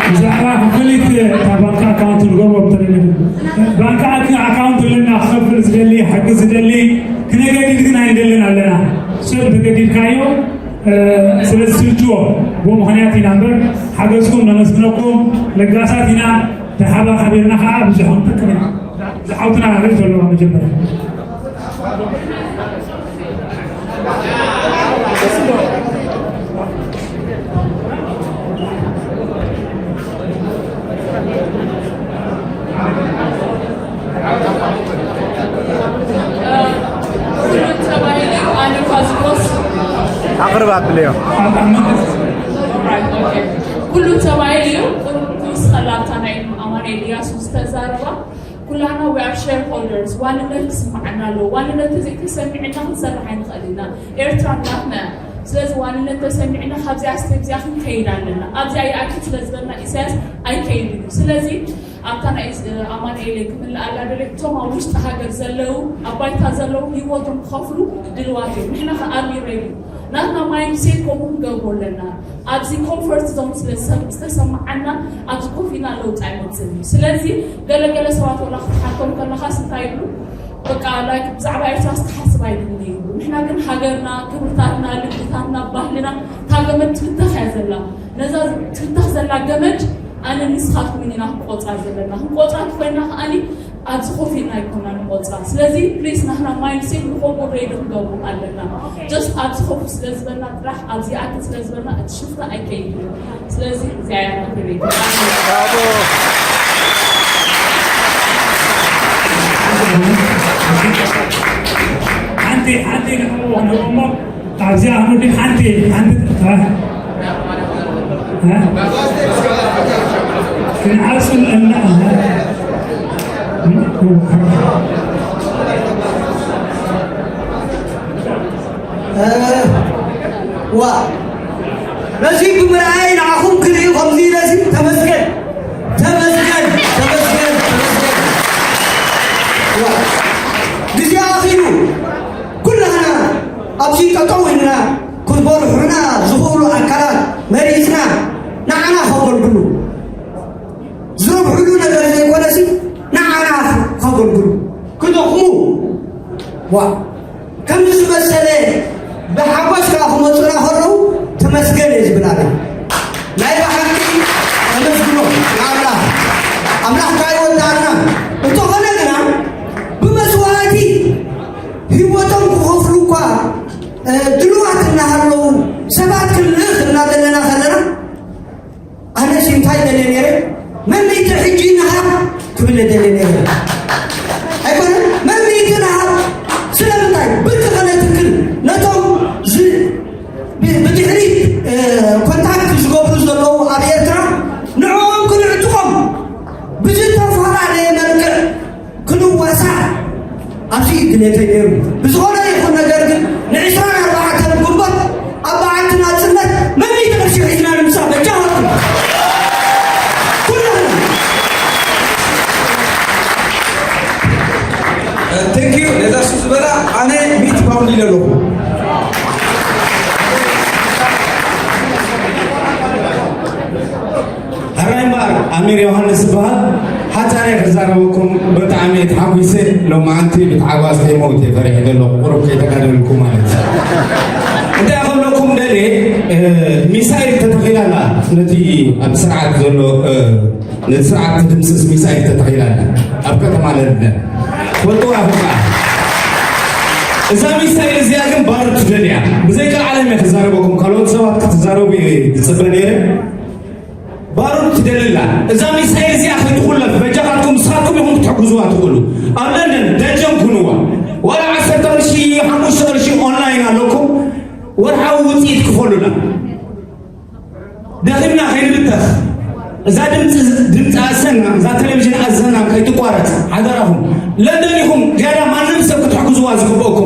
ብዛዕባ ክፍሊት እታ ባንክ ኣካውንት ንገርዎ ብተለለ። ባንክ ኣክ-፣ ኣካውንት ኣለና፣ ክኸፍል ዝደሊ፣ ሓቂ ዝደሊ፣ ክነገድድ ግን ኣይንደልን ኣለና። ሰብ እንተገዲድካዮ፣ እ፣ ስለ ዝስልችዎ፣ ብኡ ምኽንያት ኢና እምበር፣ ሓገዝኩም ነመስግነኩም፣ ለጋሳት ኢና፣ ተሓባኻቢርና ኸዓ ብዙሕ ክንጠቅም ኢና። ዝሓውትና ርኢቶ ኣለዋ መጀመርያ። ባብልዮ ኩሉ ተባሂሉ እዩ። ንስኸላታ ናይ ኣማኑኤል ኢያሱ ዝተዛረባ ኩላና we are shareholders። ዋንነት ክስምዓና ኣለዎ። ዋንነት ተዘይተሰሚዕና ክንሰርሕ ኣይንኽእል ኢና። ኤርትራ ናትና እያ። ስለዚ ዋንነት ተሰሚዕና ካብዚኣ ስቴፕ እዚኣ ክንከይድ ኣለና። ኣብዚኣ ይኣክል ስለ ዝበልና ኢሳያስ ኣይከይድን እዩ። ስለዚ ኣብታ ናይ ኣማኑኤል ክምልኣላ ደለ እቶም ኣብ ውሽጢ ሃገር ዘለዉ ኣብ ባይታ ዘለዉ ህይወቶም ክኸፍሉ ድልዋት እዮም። ንሕና ከኣ ሪሬዲ ናትና ማይንድሴት ከምኡ ክንገብሮ ኣለና። ኣብዚ ኮንፈርት ዞን ስለ ዝተሰማዓና ኣብዚ ኮፍ ኢልና ለውጢ ኣይመፅን እዩ። ስለዚ ገለገለ ሰባት ወላ ክትሓቶም ከለኻስ እንታይ ይብሉ በቃ ላይክ ብዛዕባ ኤርትራ ዝተሓስብ ኣይድልን እዩ። ንሕና ግን ሃገርና፣ ክብርታትና፣ ልምድታትና፣ ባህልና እታ ገመድ ትፍተኽ እያ ዘላ። ነዛ ትፍተኽ ዘላ ገመድ ኣነ ንስኻትኩምን ኢና ክንቆፃ ዘለና። ክንቆፃ እንተኮይና ከኣኒ ኣብዚ ኮፍ ኢልና ኣይኮና ንቆፃ። ስለዚ ፕሊስ ናህና ማይንድሴት ንኮምኡ ሬዲ ክንገብሩ ኣለና። ጀስት ኣብዚ ኮፍ ስለ ዝበልና ጥራሕ ኣብዚ ኣክል ስለ ዝበልና እቲ ሽፍታ ኣይከይድ እዩ። ስለዚ እዚኣ እያ መክሪ ሓንቲ ሓንቲ ንዕኡ ንእሞ ካብዚኣ ክንዲ ሓንቲ ሓንቲ ክንዓሱ እና ዋ ነዚ ብምርኣይ ንዓኹም ክርኢ ከምዚ ኢለሲ ተመስገን ተመስገን ተመስገን ተመስገን። ዋ ግዜ ኣኺሉ ኩላህና ኣብዚ ጠጠው ኢልና ክበርሑና ዝኽእሉ ኣካላት መሪፅና ንዓና ከገልግሉ ዝረብሕሉ ነገር ዘይኮነሲ ንዓና ከገልግሉ ክደኽሙ ዋ ከምዚ ዝመሰለ ብሓጎስ ከዓ ክመፁና ከለዉ ተመስገን እየ ዝብል ኣነ ናይ ብሓቂ ተመስግኖ ንኣምላኽ ኣምላኽ ከዓ ይወዳእና እንተኾነ ግና ብመስዋእቲ ህይወቶም ክኸፍሉ እኳ ድልዋት እናሃለዉ ሰባት ክንልእኽ እናበለና ከለና ኣነስ እንታይ ደልየ ነይረ መምሪቲ ሕጂ ንሃብ ክብል ደልየ ነይረ ኣይኮነ መምሪቲ ንሃብ ስለምንታይ ብርቂ ከነትክል ነቶም ብድሕሪት ኮንታክት ዝገብሩ ዘለዉ ኣብ ኤርትራ ንዕኦም ክንዕጥቖም ብዝተፈላለየ መልክዕ ክንዋሳእ ኣብዚ ድሌተይ ነይሩ። ብዝኾነ ይኹን ነገር ግን ንዕስራን ኣርባዕተን ግንቦት ኣብ በዓልቲ ናጽነት መምሊቲ ቅርሺ ሒዝና ንምሳእ በጃኹም ኩልኽም Thank you ነዛ ሱ ዝበላ ኣነ ሚእቲ ፓውንድ ኢለ ኣለኹ። ሕራይ እምበኣር ኣሚር ዮሃንስ ዝበሃል ሓፃር እየ ክዛረበኩም ብጣዕሚ እየ ተሓጒሰ ሎማዓንቲ ብተሓጓስ ከይመውት እየ ፈሪሐ ዘለኹ ቁሩብ ከይተጋደልኩ ማለት እዩ እንታይ ከብለኩም ደልየ ሚሳይል ተተኺላ ኣላ ነቲ ኣብ ስርዓት ዘሎ ነቲ ስርዓት ትድምስስ ሚሳይል ተተኺላ ኣላ ኣብ ከተማ ለንደን ትፈልጥዋ ኢኹም ከዓ እዛ ሚሳይል እዚኣ ግን ባሩድ ትደሊ እያ ብዘይ ቃል ዓለም እየ ክዛረበኩም ካልኦት ሰባት ክትዛረቡ እየ ዝፅበ ነይረ ባሩድ ትደሊ ኣላ እዛ ሚሳይል እዚኣ ከይትኹለፍ በጃኻትኩም ንስኻትኩም ኢኹም ክትሕግዝዋ ትኽእሉ ኣብ ለንደን ደጀን ኩንዋ ዋላ ዓሰርተ ቅርሺ ሓሙሽተ ቅርሺ ኦንላይን ኣለኩም ወርሓዊ ውፅኢት ክፈሉና ደኺምና ከይንብተኽ እዛ ድምፂ ኣሰና እዛ ቴሌቪዥን ኣዘና ከይትቋረፅ ሓደራኹም ለንደን ኢኹም ዝያዳ ማንም ሰብ ክትሕግዝዋ ዝግብኦኩም